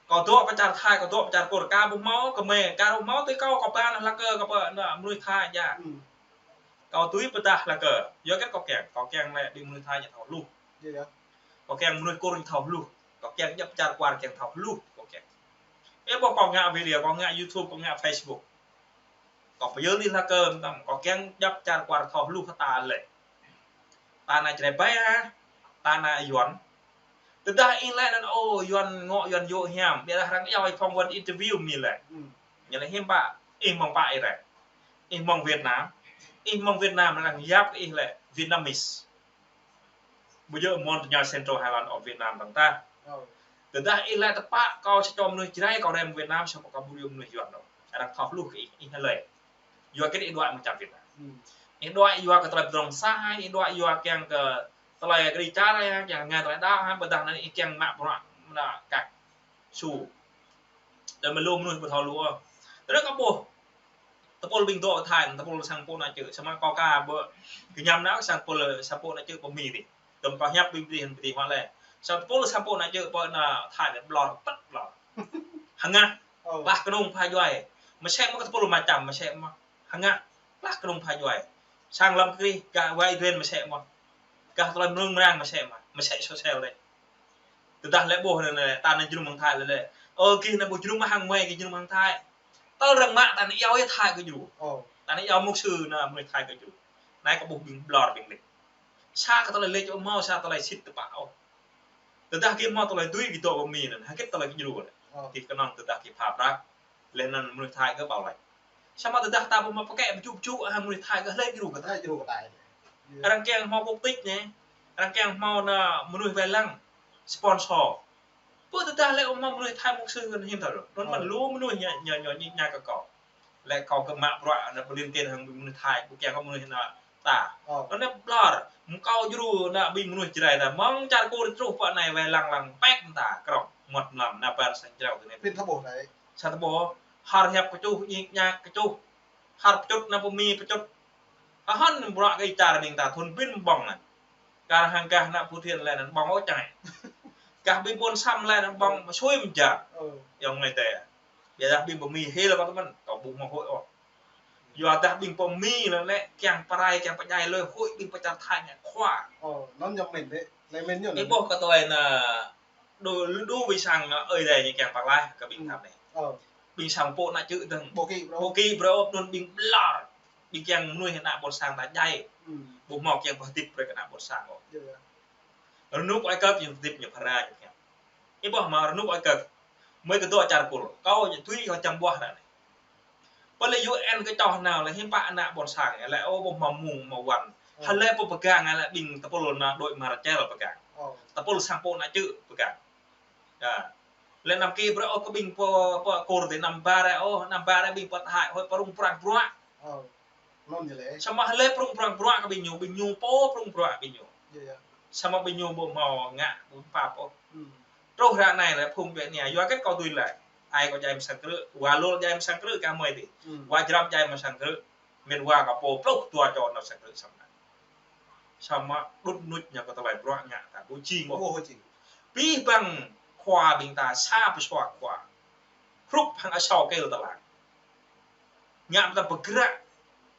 Kâo dŏ pơ čar Thai, kâo dŏ pơ čar Kur, ka ƀu hmâo, kơ mơi, ka ƀu hmâo, tui kâo, kâo ba ană hlak kơ, kâo pơ, ană mơnuih Thai ja. Kâo tui pơdah hlak kơ, yua hơget kâo kiăng, kâo kiăng lĕ ƀing mơnuih Thai ñu thâo hluh. Kâo kiăng mơnuih Kur ñu thâo hluh, kâo kiăng djŏp čar kwar kiăng thâo hluh, kâo kiăng. Ơ, ƀuh kâo ngă video, kâo ngă YouTube, kâo ngă Facebook. Kâo pơyơr ƀing hlak kơ, mơtam, kâo kiăng djŏp čar kwar thâo hluh hơta lĕ. Ta ană Jrai ƀai ah, ta ană Yuan. Tơdah ih lĕ anŭn, ô, Yuan ngŏ, Yuan yŏ hiam, ƀiădah arăng iâu ih phỏng vấn interview mơ̆n lĕ. Ñu lĕ hiư̆m pă, ih mơ̆ng pă ih rĕ. Ih mơ̆ng Việt Nam, ih mơ̆ng Việt Nam lăng yap kơ ih lĕ Vietnamese. Ƀu djơ̆ mơ̆n tơña Central Highland of Vietnam tăng ta. Tơdah ih lĕ tơpă kâo sa čô mơnuih Jrai, kâo rem Việt Nam, samơ̆ kâo ƀu djơ̆ mơnuih Yuan ôh. Arăng thâo hluh kơ ih, ih lĕ. Yua kơ ih đuaĭ mơ̆ng čar Việt Nam. Ih đuaĭ yua kơ tơlơi pơdrŏng sah, ih đuaĭ yua kiăng kơ tơlơi kơđi čar, kiăng ngă tơlơi đaŏ, ƀôdah anŭn ih kiăng mă bruă mơnă kăk su. Tơdah mơ̆ lu mơnuih ƀu thâo lu ôh. Tơdah kâo ƀuh tơpul ƀing dŏ Thai, tơpul sang pô ană čư̆, samơ̆ kâo ka ƀu kơñăm nao sang pô, sang pô ană čư̆ pơ Mi dih. Tơm kâo hiăp ƀing dih, ƀing dih mă lĕ. Sang tơpul sang pô ană čư̆ pơ ană Thai dih ƀlŏr, tơ̆t ƀlŏr. Hơngah, plah kơnung pha djuai. Mơsĕ mơ̆ kơ tơpul mơčăm, mơsĕ mơ̆. Hơngah, plah kơnung pha djuai. Sang lăm krih, gah wai duen mơsĕ mơ̆. Gah tơlơi mơnơ̆ng mơnang mơsĕ mơ̆. Mơsĕ sô sel dih. Tơdah lĕ ƀuh anai, anai, ta anai jơnum hăng Thai lĕ lĕ. Ơ, gih anai ƀu jơnum hăng mơi, gih jơnum hăng Thai. Tơl arăng mă ta anai iâu yơh Thai kơ jru. Ta anai iâu mục sư anai mơnuih Thai kơ jru. Anai kâo ƀuh ƀing ƀlŏr ƀing lĕ. Sa kơ tơlơi lĕ čô hmâo, sa tơlơi sĭt tơpă ôh. Tơdah gih hmâo tơlơi tui gih dŏ pơ Mi anŭn, hơget tơlơi kơ jru lĕ. Gih kơnơ̆ng tơdah gih pha prăk. Lĕ anŭn mơnuih Thai kơ ƀâo laĭ. Samơ̆ tơdah ta ƀu mă pơkĕ pơčŭk pơčŭk hăng mơnuih Thai kơ hlơi jru kơ ta. Hlơi jru kơ ta. Arăng kiăng hmâo quốc tịch anai. Arăng kiăng hmâo ană mơnuih wai lăng. Sponsor. Pơ tơdah lĕ ƀu hmâo mơnuih Thai mục sư kơ anŭn hiư̆m thâo. Anŭn mơ̆n lu mơnuih ñu, ñu, ñu, ñu, ñu kơ kâo. Lĕ kâo kơ mă bruă ană pơlin kên hăng mơnuih Thai, ƀu kiăng kơ mơnuih ană ta. Anŭn anai ƀlŏr, mơ̆ng kâo jru ană ƀing mơnuih Jrai ta, mơ̆ng čar Kur truh pơ anai wai lăng lăng pĕk mơta, krŏng, mơmŏt mlam, ană ƀar sang jrao tơ anai. Pin thâo ƀuh anai. Sa tơƀô̆, hơr hiăp kơčuh, ñik ñak kơčuh, hơr pơčŭt ană pơ Mi pơčŭt. Hơhăn bruă kơ čar ƀing ta thun pin ƀơ̆ng anai. Kar hăng gah ană Phú Thiện lĕ anŭn ƀơ̆ng ôh čang. Gah ƀing ƀôn Săm lĕ anŭn ƀơ̆ng mơsui mơjang. Yŏng anai tê. Biă dah ƀing pơ Mi hil kâo tơmăn, kâo ƀu hmâo hơi ôh. Yua dah ƀing pơ Mi lĕ lĕ kiăng pơrai, kiăng pơdjai lui hơi ƀing pơ čar Thai ngă khua. Ơ, anŭn yŏng mĭn dih. Lĕ mĭn ñu. Ih ƀuh kơ tơlơi anai đu, đu ƀing sang anai ơi adai ñu kiăng pơklaih kơ ƀing ta anai. Ƀing sang pô ană čư̆ dơ̆ng. Ƀu kĭ brơi. Ƀu kĭ brơi ôh anŭn ƀing ƀlŏr. Ƀing kiăng mơnuih ană ƀôn sang ta djai. Ƀu hmâo kiăng pơhơdip brơi kơ ană ƀôn sang ôh. Rơnŭk ơi kơk ñu hơdip ñu phara ñu kiăng. Ih ƀuh mơ̆ rơnŭk ơi kơk. Mơi kơ dŏ čar Kur. Kâo ñu tui kâo čăm ƀuah ră anai. Pơ lĕ U N kơ čoh nao lĕ hiư̆m pă ană ƀôn sang lĕ ôh ƀu hmâo mơ̆ng hmâo wan. Hlơi pô pơgang lĕ ƀing tơpul ană đuaĭ Marcel pơgang. Tơpul sang pô ană čư̆ pơgang. Yă. Lĕ anăm kĭ brơi ôh kơ ƀing pơ, pơ Kur dih anăm ƀar ôh, anăm ƀar ƀing pơ Thai hơi pơrŭng prang bruă. Anŭn yơh lĕ. Samơ̆ hlơi prŭng prang bruă kơ ƀing ñu, ƀing ñu pô prŭng bruă ƀing ñu. Samơ̆ ƀing ñu ƀu hmâo ngă, ƀu pap ôh. Truh ră anai lĕ phung ƀĕ anai, yua hơget kâo tui lĕ. Ai kâo djai mơ̆ng sang krư̆, wa Lul djai mơ̆ng sang krư̆ kơ mơi dih. Wa Jrăm djai mơ̆ng sang krư̆. Mĭn wa kâo pô pluh dua čô nao sang krư̆ samơ̆. Samơ̆ đŭt nuč ñu kơ tơlơi bruă ngă ta ƀu jing ôh. Ƀu jing. Pih ƀăng khua ƀing ta sa pơsua khua. Hrup hăng asâo kêl tơlang. Ngă mơtam pơgră,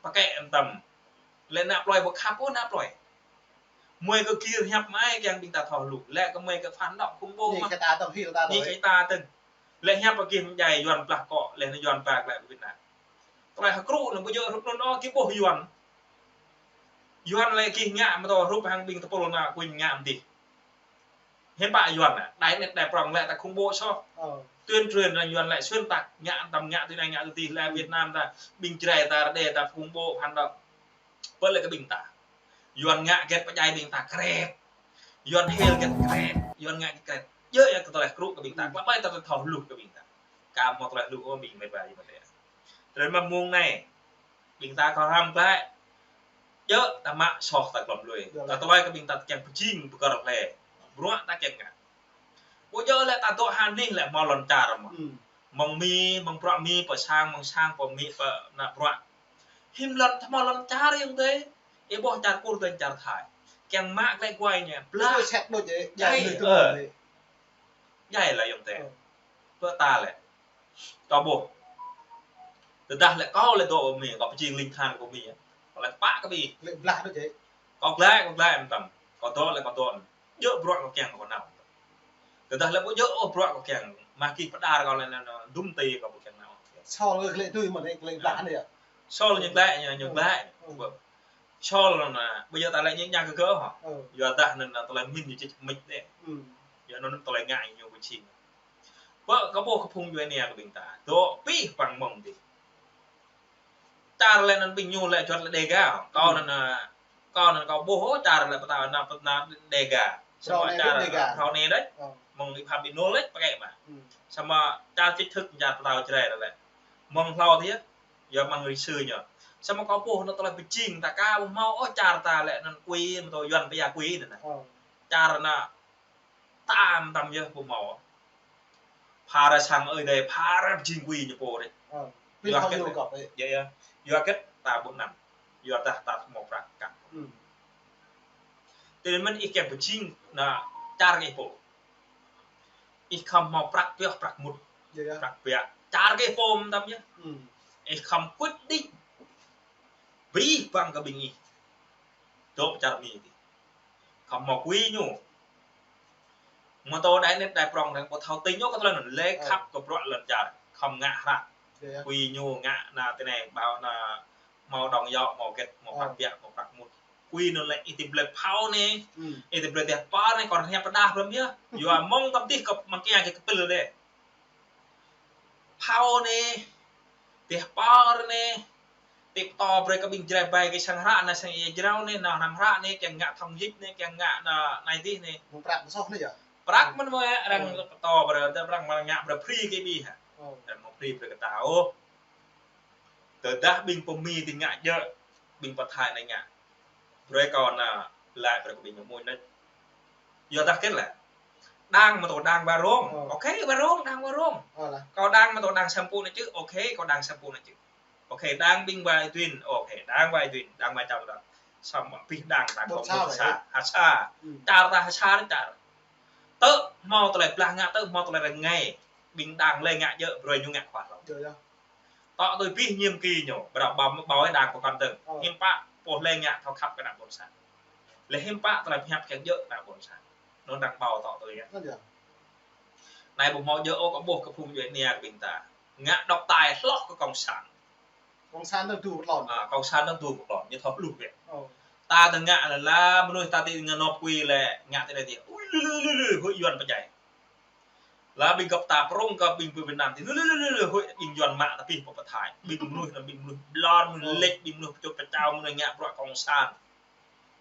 pơkĕ mơtam. Lĕ ană plơi ƀu khăp ôh ană plơi. Mơi kơ gir hiăp mơai kiăng ƀing ta thâo hluh. Lĕ kơ mơi kơ phản động khủng bố mơ̆n. Ñu kơ ta tơ̆ng. Lĕ hiăp kơ gir mơdjai Yuan blah kŏ, lĕ anai Yuan ba glaĭ pơ Việt Nam. Tơlơi hơkrŭ anŭn ƀu djơ̆ hrup anŭn ôh gih ƀuh Yuan. Yuan lĕ gih ngă mơtam hrup hăng ƀing tơpul ană kuñ ngă mơtam dih. Hiư̆m pă Yuan anai, đai anet đai prŏng lĕ ta khủng bố soh. Tuyên truyền anŭn Yuan lĕ xuyên tạc, ngă mơtam ngă tui anai ngă tui dih lĕ Việt Nam ta, ƀing Jrai ta, Rơđê ta khủng bố phản động. Pơ lĕ kơ ƀing ta. Yuan ngă hơget pơdjai ƀing ta kret. Yuan hil hơget kret. Yuan ngă hơget kret. Djơ̆ yơh kơ tơlơi hơkrŭ kơ ƀing ta. Klă ƀai ta thâo hluh kơ ƀing ta. Ka hmâo tơlơi hluh ôh ƀing met wa ayŏng amai adơi. Tơlơi mơ̆ng mông anai. Ƀing ta kơ hrăm glaĭ. Djơ̆ ta mă soh ta glŏm lui. Kơ tơlơi kơ ƀing ta kiăng pơjing pơkơ̆r hlơi. Bruă ta kiăng ngă. Ƀu djơ̆ lĕ ta dŏ hơnih lĕ hmâo lŏn čar mơ̆n. Mơ̆ng Mi, mơ̆ng bruă Mi pơ sang, mơ̆ng sang pơ Mi pơ ană bruă. Hiư̆m lŏn ta hmâo lŏn čar ayŏng adơi. Ih ƀuh čar Kur dơ̆ng čar Thai. Kiăng mă glaĭ guai ñu. Blah. Djai, ơ. Djai lĕ ayŏng adơi. Pơ ta lĕ. Kâo ƀuh. Tơdah lĕ kâo lĕ dŏ pơ Mi, kâo pơjing ling than kơ Mi. Kâo lĕ pă kơ Mi. Lĕ blah đôč yơh. Kâo glaĭ, kâo glaĭ mơtam. Kâo dŏ lĕ kâo dŏ. Djơ̆ bruă kâo kiăng kâo nao. Tơdah lĕ ƀu djơ̆ ôh bruă kâo kiăng. Mă gih pơđar kâo lĕ anŭn, anŭn, dŭm tơi kâo ƀu kiăng nao. Sol lĕ glaĭ tui mơ̆n, glaĭ blah anai yơh. Sol ñu glaĭ, ñu, ñu glaĭ. Sol anŭn, ƀu djơ̆ ta lĕ ñu ñă kơ gơ̆ hă. Yua dah anŭn tơlơi mĭn ñu čih mĭn dih. Yua anŭn tơlơi ngă ñu ƀu jing. Pơ kơ ƀuh kơ phung djuai ania kơ ƀing ta. Dŏ pih păng mơ̆ng dih. Čar lĕ anŭn ƀing ñu lĕ juăt lĕ Đêga. Kâo anŭn, a, kâo anŭn kâo ƀuh, ơ, čar lĕ pơtao anŭn, pơtao Đêga. Samơ̆ čar anŭn Đêga. Phrâo anai đôč. Mơ̆ng ih pham ƀing ñu lĕ pơkĕ mă. Samơ̆ čar chính thức čar pơtao Jrai lĕ. Mơ̆ng hlâo tih, yua mơ̆ng rĭ sư ñu. Samơ̆ kâo ƀuh anŭn tơlơi pơjing ta ka ƀu hmâo, ơ, čar ta lĕ anŭn kui, mơ̆ tơ Yuan pia kui anŭn. Čar anŭn tam tam yơh ƀu hmâo. Phara sang ơi adai, phara pơjing kui ñu pô rĕ. Yua hơget lĕ? Yơh, yơh. Yua hơget ta ƀu năm. Yua dah ta hmâo prăk kăk. Tơdah mơ̆n ih kiăng pơjing anŭn čar ih pô. Ih khŏm hmâo prăk pioh, prăk mŭt. Prăk biă. Čar ih pô mơtam yơh. Ih khŏm quyết định. Brơi ƀăng kơ ƀing ih. Dŏ čar Mi tih. Khŏm hmâo kui ñu. Mơ̆ tơ đai net đai prong răng ƀu thâo tĭng ñu kơ tơlơi anŭn lĕ khăp kơ bruă lŏn čar. Khŏm ngă hră. Kui ñu ngă anŭn tơ anai ƀâo anŭn hmâo đŏng yŏ, hmâo hơget, hmâo prăk biă, hmâo prăk mŭt. Kui anŭn lĕ ih tĭ blĕ phao anai. Ih tĭ blĕ teh pơ anai kơ rơngiă pơdah ƀlŏm yơh. Yua mơ̆ng tăm tih kơ măng kiăng kơ kơpĭl đĕ. Phao anai, teh pơ anai, tĕp tŏ brơi kơ ƀing Jrai ƀai kơ sang hră anai sang ia jrao anai, anŭn hră anai, kiăng ngă thông dịch anai, kiăng ngă anŭn anai tih anai. Mơ̆ng prăk mơ̆ soh anai yơh. Prăk mơ̆n mơ̆ arăng tŏ brơi, arăng mă ngă brơi free kơ ƀing hă. Arăng mă free brơi kơ ta ôh. Tơdah ƀing pơ Mi tih ngă djơ̆, ƀing pơ Thái anai ngă. Brơi kâo anŭn laĭ brơi kơ ƀing ñu mơ̆n anai. Yua dah hơget lĕ. Đang mơ̆ tơ đang ba rông. Ok, ba rông, đang ba rông. Kâo đang mơ̆ tơ đang sampu anai čư̆. Ok, kâo đang sampu anai čư̆. Ok, đang ƀing ba Y Duin. Ok, đang ba Y Duin, đang ba Čăm đang. Samơ̆ pih đang ta kâo ƀu sa, ha sa. Čar ta ha sa čar. Tơ hmâo tơlơi blah ngă, tơ hmâo tơlơi rơngai. Ƀing đang lĕ ngă djơ̆, brơi ñu ngă khua hlâo. Tŏ tui pih nhiệm kỳ ñu, ƀrô ƀâo, ƀâo đang pơkŏn tơ̆ng. Hiư̆m pă, pô lĕ ngă thâo khăp kơ ană ƀôn sang. Lĕ hiư̆m pă, tơlơi pơhiăp kiăng djơ̆ ană ƀôn sang. Anŭn đang ƀâo tŏ tui yơh. Anai ƀu hmâo djơ̆ ôh kơ ƀuh kơ phung djuai ania kơ ƀing ta. Ngă độc tài hloh kơ cộng sản. Cộng sản đang tŭ pơtlon. A, cộng sản đang tŭ pơtlon, ñu thâo hluh biă. Ta tơ ngă lĕ la mơnuih ta tĭ ngă nop kui lĕ ngă tơ anai tih. Ui, lư, lư, lư, lư, huĭ Yuan pơdjai. La ƀing gơ̆p ta prong kơ ƀing pơ Việt Nam tih. Lư, lư, lư, lư, lư, huĭ ƀing Yuan mă ta pih pơ pơthai. Ƀing mơnuih anŭn ƀing mơnuih ƀlŏr, mơnuih lĕč, ƀing mơnuih pơčut pơčao, mơnuih ngă bruă cộng sản.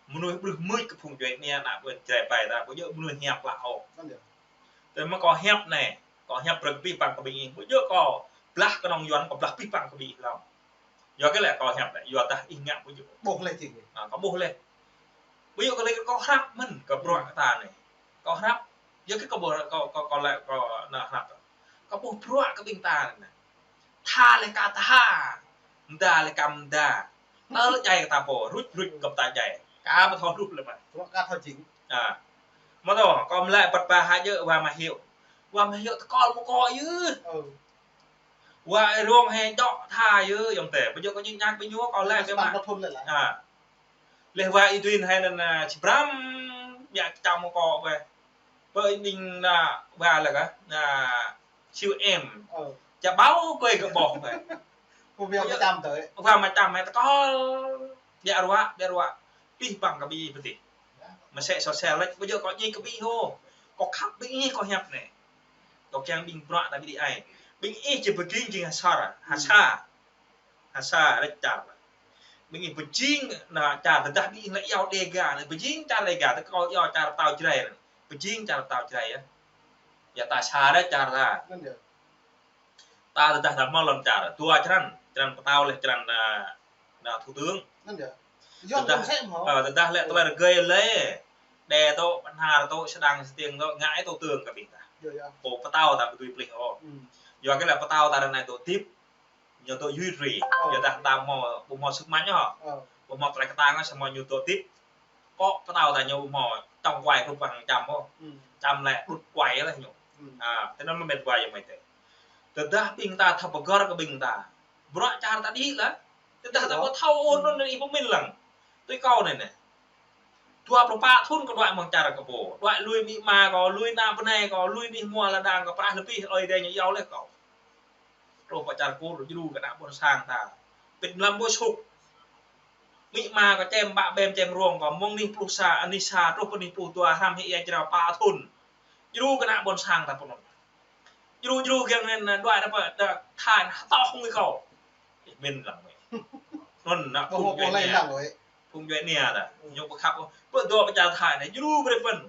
Mơnuih ƀrưh mưč kơ phung djuai ania ană ƀôn Jrai ƀai ta, ƀu djơ̆ mơnuih hiăp lah ôh. Tơdah mơ̆ kâo hiăp anai, kâo hiăp brơi kơ pih păng kơ ƀing ih, ƀu djơ̆ kâo blah kơnơ̆ng Yuan, kâo blah pih păng kơ ƀing ih hlâo. Yua hơget lĕ kâo hiăp lĕ, yua dah ih ngă ƀu djơ̆. Ƀuh leh čing. A, kâo ƀuh leh. Ƀu djơ̆ kâo lĕ kâo hrăp mơ̆n kơ bruă kơ ta anai. Kâo hrăp. Yua hơget kâo ƀuh, kâo, kâo, kâo lĕ kâo anŭn hrăp. Kâo ƀuh bruă kơ ƀing ta anai. Tha lĕ ka tha. Mda lĕ ka mda. Tơl djai kơ ta pô, ruč ruč gơ̆p ta djai. Ka mă thâo hluh lĕ mă. Bruă ka thâo čing. A. Mă tơ, kâo mă lĕ băt ba hă djơ̆ wa mă hiu. Wa mă hiu tơkol mơkŏ yơh. Wa rông hĕ djŏ tha yơh, yŏng tê. Ƀu djơ̆ kâo ñik ñak ƀing ñu, kâo lĕ kơ mă. A. Leh wa Y Duin hĕ anŭn, a, či brăm, biă kơ čăm mơkŏ bĕ. Bơ ƀing anŭn wa lĕ kơ, anŭn siu em. Ča ƀâo kơi kơ ƀôh bĕ. Kơ biă mă čăm tơi. Wa mă čăm hĕ tơkol. Biă ruă, biă ruă. Pih păng kơ ƀing ih pơtih. Mơsĕ sô sel lĕ, ƀu djơ̆ kâo ñik kơ ƀing ih hô. Kâo khăp ƀing ih kâo hiăp anai. Kâo kiăng ƀing bruă ta ƀu đĭ ai. Ƀing ih či pơjing jing ha sa, ha sa. Ha sa rĕč čar. Ƀing ih pơjing anŭn čar tơdah ƀing ih lĕ iâu Đêga, anŭn pơjing čar Đêga, tơ kâo iâu čar pơtao Jrai. Pơjing čar pơtao Jrai yơh. Yua ta sa rĕč čar ta. Ta tơdah ta hmâo lŏn čar, dua črăn, črăn pơtao leh črăn, a, anŭn thủ tướng. Tơdah, a, tơdah lĕ tơlơi rơgơi lĕ, Đê tŏ, Bahnar tŏ, Sêđăng Stiêng tŏ, ngă ai thủ tướng kơ ƀing ta. Pô pơtao ta ƀu dưi plih ôh. Yua hơget lĕ pơtao ta ră anai tŏ tip, ñu tŏ yuit ri. Yua dah ta hmâo, ƀu hmâo sức mạnh hă. Ƀu hmâo tơlơi kơtang hă, samơ̆ ñu tŏ tip. Kơ pơtao ta ñu ƀu hmâo čŏng kuai krup păng čăm ôh. Čăm lĕ đŭt kuai lĕ ñu. A, tơ anŭn mơ̆ met wa yơh mơ̆ tê. Tơdah ƀing ta thâo pơgăr kơ ƀing ta. Bruă čar ta đĭ lĕ. Tơdah ta ƀu thâo ôh anŭn ih pơmĭn lăng. Tui kâo anai anai. Dua pluh pă thŭn kâo đuaĭ mơ̆ng čar kơ pô. Đuaĭ lui amĭ ama kâo, lui ană bơnai kâo, lui anih hmua lŏn đang kâo, prah lơpih, ơi adai ñu iâu leh kâo. Truh pơ čar Kur, djru kơ ană ƀôn sang ta. Pĭt mlam ƀu suk. Amĭ ama kâo čem ƀă ƀem čem rông kâo, mơ̆ng anih pluh sa, anih sa, truh pơ anih pluh dua, hrăm hĭ ia jrao pă thŭn. Djru kơ ană ƀôn sang ta pơ anŭn. Djru, djru kiăng anŭn, đuaĭ ta pơ, ta tha anŭn, hơtŏh hăng kâo. Ih mĭn lăng mơ̆. Anŭn, ană phung djuai ania. Phung djuai ania ta. Ñu pơkhăp, pơdŏ pơ čar Thái anai, djru brơi pơ̆n.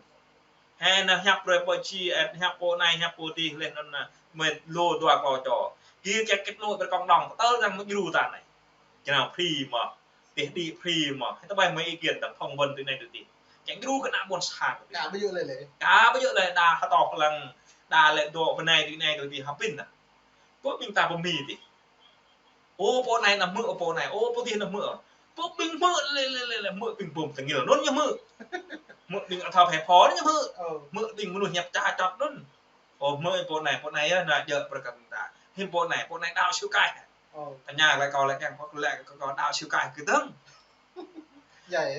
Hei, ană hiăp brơi pơ či, eh, hiăp pô anai, hiăp pô adih, laih anŭn, ană mơ̆ lu dua klâo čô. Gir kiăng kết nối brơi cộng đồng, tơl dăng mơ̆ djru ta anai. Čơnao free mơ̆, tih đĭ free mơ̆. Hei, tơbai mơ̆ ý kiến ta phỏng vấn tui anai tui adih. Kiăng djru kơ ană ƀôn sang. Ka ƀu djơ̆ lĕ lĕ. Ka ƀu djơ̆ lĕ đa hơtŏ lăng, đa lĕ dŏ pơ anai tui anai tui adih hơpin ta. Pơ ƀing ta pơ Mi adih. Ô, pô anai ană hmư̆, ô, pô anai, ô, pô adih ană hmư̆. Pơ ƀing hmư̆ lĕ, lĕ, lĕ, lĕ, hmư̆ ƀing bum tơngil anŭn ñu hmư̆. Hmư̆ ƀing athâo phe pho ñu hmư̆. Hmư̆ ƀing mơnuih hiăp ča čot anŭn. Ô, hmư̆ pô anai, pô anai yơh, ană djơ̆ brơi kơ ƀing ta. Him pô anai, pô anai đaŏ Siu Kaih. Tơña lĕ kâo lĕ kiăng, kâo lĕ kâo đaŏ Siu Kaih kơ dơ̆ng.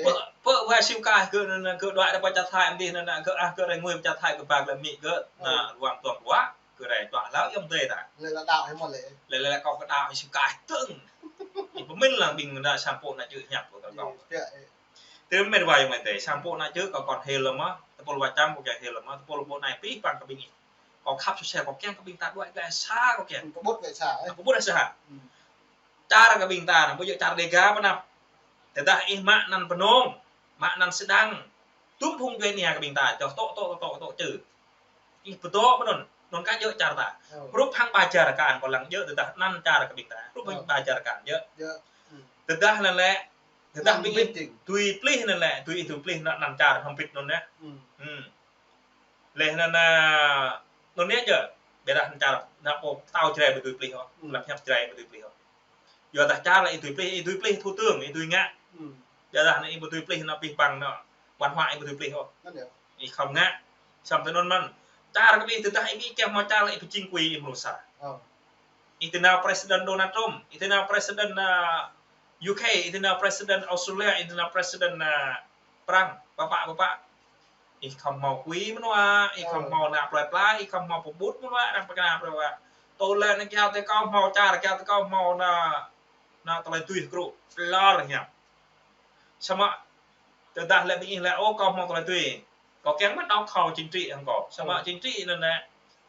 Pơ, pơ wa Siu Kaih kơ, kơ đuaĭ đa pơ čar Thái mơ̆n adih, ană, ană, kơ, ah, kơ rai ngui pơ čar Thái kơ bak lĕ Mi kơ, ană, ruang tuang wa. Kơ rai čuă hlâo yơh mơ̆n ta. Lĕ lĕ đaŏ hĭ mơ̆ lĕ. Lĕ lĕ lĕ kâo kơ đaŏ Siu Kaih dơ̆ng. Ih pơmĭn lăng ƀing ană sang pô ană čư̆ hiăp kơ kâo. Tơl mĕt wa yơh mơ̆n ta, sang pô ană čư̆ kâo kŏn hil lăm mơ̆, tơpul wa čăm kâo kiăng hil lăm mơ̆, tơpul pô anai pih păng kơ ƀing ih. Kâo khăp sô sel kâo kiăng kơ ƀing ta đuaĭ glăi sa kâo kiăng. Pơƀut glăi sa, eh. Pơƀut glăi sa. Čar kơ ƀing ta anai, ƀu djơ̆ čar Dega pơ anăp. Tơdah ih mă anăn Mơnông, mă anăn Sêdang. Tum phung djuai ania kơ ƀing ta, čoh tŏ, tŏ, tŏ, tŏ, tŏ, čư. Ih pơdŏ mơ̆ anŭn, anŭn ka djơ̆ čar ta. Hrup hăng Bajarkan, kâo lăng djơ̆ tơdah anăn čar kơ ƀing ta. Hrup hăng Bajarkan, djơ̆. Tơdah anŭn lĕ, tơdah ƀing ih tui plih anŭn lĕ, tui ih tui plih anŭn, anăn čar hơmpit anŭn yơh. Laih anŭn, anŭn yơh djơ̆, ƀiădah anăn čar, ană pô pơtao Jrai ƀu tui plih ôh, lăp hiăp Jrai ƀu tui plih ôh. Yua dah čar lĕ ih tui plih, ih tui plih thủ tướng, ih tui ngă. Ƀiădah anŭn ih ƀu tui plih anŭn pih păng anŭn, văn hóa ih ƀu tui plih ôh. Ih khŏm ngă. Samơ̆ tui anŭn mơ̆n. Čar kơ ƀing ih tơdah ih kiăng hmâo čar lĕ ih pơjing kui ih mơnuih sa. Ih tơnao President Donald Trump, ih tơnao President, ah, U K, ih tơnao President Australia, ih tơnao President, ah, Prăng, pơpă, pơpă. Ih khŏm hmâo kui mơnuă, ih khŏm hmâo ană plơi pla, ih khŏm hmâo pơƀut mơnuă, arăng pơkra plơi pla. Tơl lĕ anŭn kiăng tui kâo hmâo čar, kiăng tui kâo hmâo ană, ană tơlơi tui hơkrŭ, plơr hiam. Samơ̆ tơdah lĕ ƀing ih lĕ, ô, kâo hmâo tơlơi tui. Kâo kiăng mă đŏk thâo chính trị hăng kâo. Samơ̆ chính trị anŭn lĕ,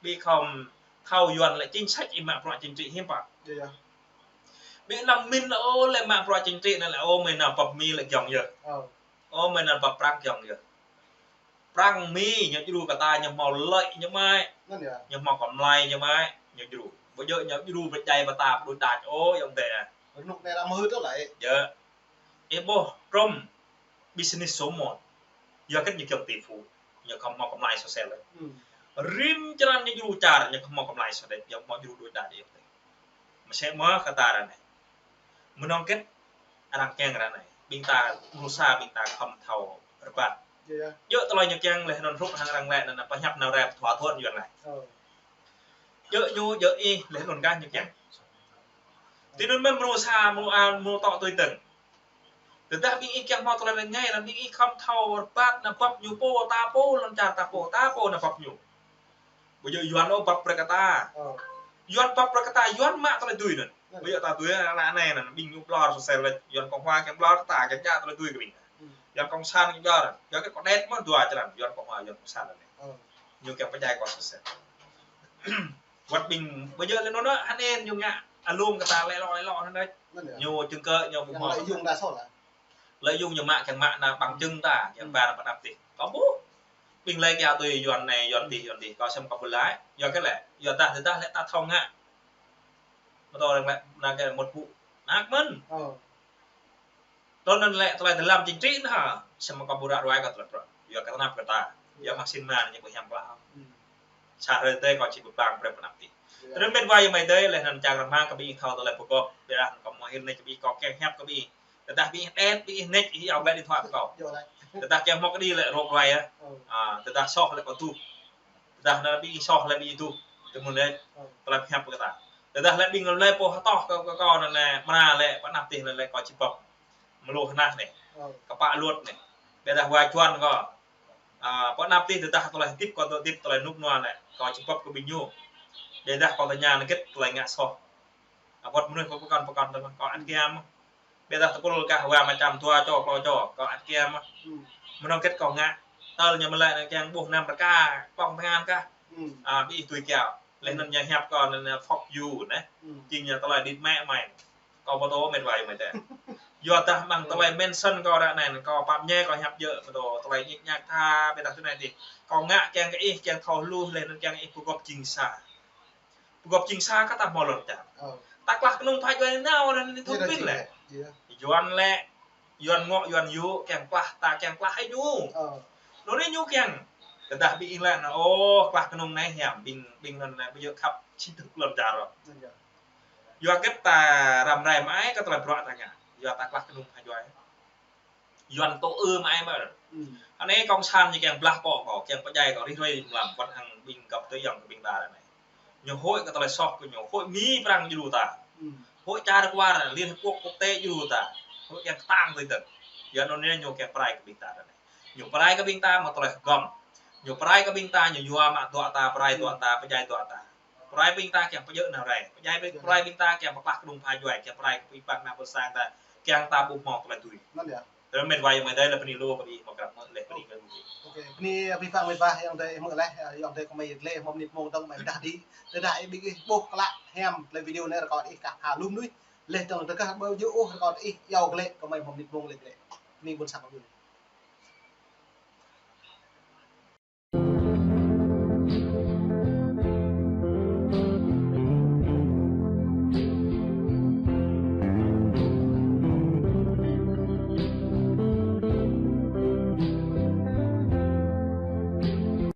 ƀing khŏm thâo Yuan lĕ chính sách ih mă bruă chính trị hiư̆m pă. Ƀing anăm min lĕ, ô, lĕ mă bruă chính trị anŭn lĕ, ô, mơi nao pap Mi lĕ giŏng yơh. Ơ, mơi anăn pap Prăng kiăng yơh. Prăng Mi ñu djru kơ ta ñu hmâo lợi ñu mơ̆. Anŭn yơh. Ñu hmâo kơmlai ñu mơ̆, ñu djru. Ƀu djơ̆ ñu djru pơdjai pơtă pơđuč đač ôh, yơh tê. Rơnŭk anai ră mơhưt tơlơi. Yơh. Ih ƀuh Trump business số một. Yua kơ ñu kiăng tỷ phú. Ñu khŏm hmâo kơmlai sô sel. Rĭm črăn ñu djru čar, ñu khŏm hmâo kơmlai sô sel, ñu hmâo djru pơđuč đač yơh tê. Mơsĕ mơ̆ kơ ta ră anai. Mơnơ̆ng kĕt arăng kiăng ră anai. Ƀing ta, mơnuih sa ƀing ta khŏm thâo rơbat. Djơ̆ tơlơi ñu kiăng laih anŭn hrup hăng arăng lĕ anŭn pơhiăp nao rep thua thuăn Yuan lĕ. Djơ̆ ñu, djơ̆ ih, laih anŭn kah ñu kiăng. Tui anŭn mơ̆n mơnuih sa, mơnuih an, mơnuih tŏ tui tơ̆ng. Tơdah ƀing ih kiăng hmâo tơlơi rơngai, laih ƀing ih khŏm thâo rơbat, ană pap ñu pô, ta pô, lŏn čar ta pô, ta pô, ană pap ñu. Ƀu djơ̆ Yuan ôh pap brơi kơ ta. Yuan pap brơi kơ ta, Yuan mă tơlơi tui anŭn. Ƀu djơ̆ ta tui, ană anai anŭn, ƀing ñu plơr sô sel lĕ, Yuan Cộng hòa kiăng plơr kơ ta, kiăng djă tơlơi tui kơ ƀing. Yuan Cộng sản kiăng plơr, Yuan kơ kơ đet mơ̆ dua črăn, Yuan Cộng hòa, Yuan Cộng sản anai. Ñu kiăng pơdjai kơ sô sel. Wơ̆t ƀing, ƀu djơ̆ lĕ anŭn, hơnăn ñu ngă alum kơ ta lĕ lŏ, lĕ lŏ, hơnăn. Ñu chứng cứ, ñu ƀu hmâo. Lợi dụng ñu mă kiăng mă ană bằng chứng ta, kiăng ba pơ anăp tih. Kâo ƀuh. Ƀing lĕ kiăng tui Yuan anai, Yuan tih, Yuan tih. Kâo sem kâo ƀu laĭ. Yua kơ lĕ, yua dah, dah lĕ ta thâo ngă. Mơ̆ tơlơi lĕ, ană kơ một vụ. Anăp mơ̆n. Tơl anŭn lĕ tơlơi dơlăm chính trị anŭn hă. Sem kâo ƀu ră ruai kơ tơlơi prăk. Yua kơ tơnap kơ ta. Yua mă sin mă ñu ƀu hiam pla. Sa hrơi tê kâo či pơblang brơi pơ anăp tih. Tơdơi mĕt wa yơh mơi tê, laih anŭn čang rơmang kơ ƀing ih thâo tơlơi pơgop, ƀiădah kâo hmâo hil nač kơ ƀing ih kâo kiăng hiăp kơ ƀing ih. Tơdah ƀing ih đet, ƀing ih nač, ih iâu glăi điện thoại kơ kâo. Tơdah kiăng hmâo kơđi lĕ rŏk ruai yơh. A, tơdah soh lĕ kâo tuh. Tơdah anŭn ƀing ih soh lĕ ƀing ih tuh. Tơmŭn lĕ tơlơi pơhiăp kơ ta. Tơdah lĕ ƀing lĕ pô hơtŏh kơ, kơ kâo anŭn lĕ mơnă lĕ pơ anăp tih anŭn lĕ kâo či pap. Mơlô hơnah anai. Kơpă luật anai. Ƀiădah wa Yuan kâo. A, pơ anăp tih tơdah tơlơi hơdip kâo tơdip tơlơi rơnŭk rơnua lĕ. Kâo či pap kơ ƀing ñu. Ƀiădah kâo tơña anŭn gĕt tơlơi ngă soh. A, wơ̆t mơnuih pơkŏn pơkŏn tơmah kâo ăt kiăng mơ̆. Ƀiădah tơpul kah wa mơčăm dua čô klâo čô kâo ăt kiăng mơ̆. Mơnơ̆ng gĕt kâo ngă. Tơl ñu mơlai anŭn kiăng ƀuh năm rơka, pŏng tơngan kah. A, ƀing ih tui kiaŏ. Laih anŭn ñu hiăp kâo anŭn, anŭn fuck you anai. Jing ñu tơlơi đĭt mĕ mơi. Kâo pơtô mĕt wa ayŏng amai adơi. Yua dah mơ̆ng tơlơi mention kâo ră anai, kâo pap ñe kâo hiăp djơ̆ pơtô tơlơi ñik ñak tha, ƀiădah tui anai tih. Kâo ngă kiăng kơ ih, kiăng thâo hluh, laih anŭn kiăng ih pơgop jing sa. Pơgop jing sa kơ ta hmâo lŏn čar. Ơ. Ta klah kơnung pha djuai nao, anŭn anai thŭn pin lĕ. Yuan lĕ, Yuan ngŏ, Yuan yŭ, kiăng klah, ta kiăng klah hĭ ñu. Ơ. Anŭn anai ñu kiăng. Tơdah ƀing ih lĕ, ơ, klah kơnung anai hiam, ƀing, ƀing anŭn anai ƀu djơ̆ khăp, či tŭk lŏn čar ôh. Yua hơget ta răm rai mă ai kơ tơlơi bruă ta ngă. Yua ta klah kơnung pha djuai. Yuan tŭ ư mă ai mơ̆. Anai cộng sản ñu kiăng blah akŏ kâo, kiăng pơdjai kâo rĭm hrơi mlam, wơ̆t hăng ƀing găp tơ yŏng kơ ƀing ta anai. Ñu huĭ kơ tơlơi soh kơ ñu, huĭ Mi Prăng djru ta. Huĭ čar kwar, Liên Hợp Quốc quốc tế djru ta. Huĭ kiăng kơtang tui tơ̆ng. Yua anŭn anai ñu kiăng pơrai kơ ƀing ta anai. Ñu pơrai kơ ƀing ta mă tơlơi hơgŏm. Ñu pơrai kơ ƀing ta, ñu yua mă dŏ ta, pơrai dŏ ta, pơdjai dŏ ta. Pơrai ƀing ta kiăng pơdjơ̆ nao rai. Pơdjai ƀing, pơrai ƀing ta kiăng pơklah kơnung pha djuai, kiăng pơrai kơ ƀing păng nao pơ sang ta, kiăng ta ƀu hmâo tơlơi tui. Tơlơi mĕt wa ayŏng amai adơi lĕ bơni lu kơ ƀing hmâo krăp mơ̆ lĕ bơni kơ ƀing. Ôkê, bơni abih bang mĕt wa ayŏng adơi hmư̆ lĕ, ayŏng adơi kơmơi lĕ, hmâo mơnit mông dơ̆ng mơi dah đĭ. Tơdah ih ƀing ih ƀuh klă hiam tơlơi video anai rơkâo ih kah tha lum nuih. Lĕ tơng tơkah ƀu djơ̆ ôh rơkâo ih iâu glĕ kơmơi hmâo mơnit mông lĕ glĕ. Bơni ƀôn sang kơ ƀing.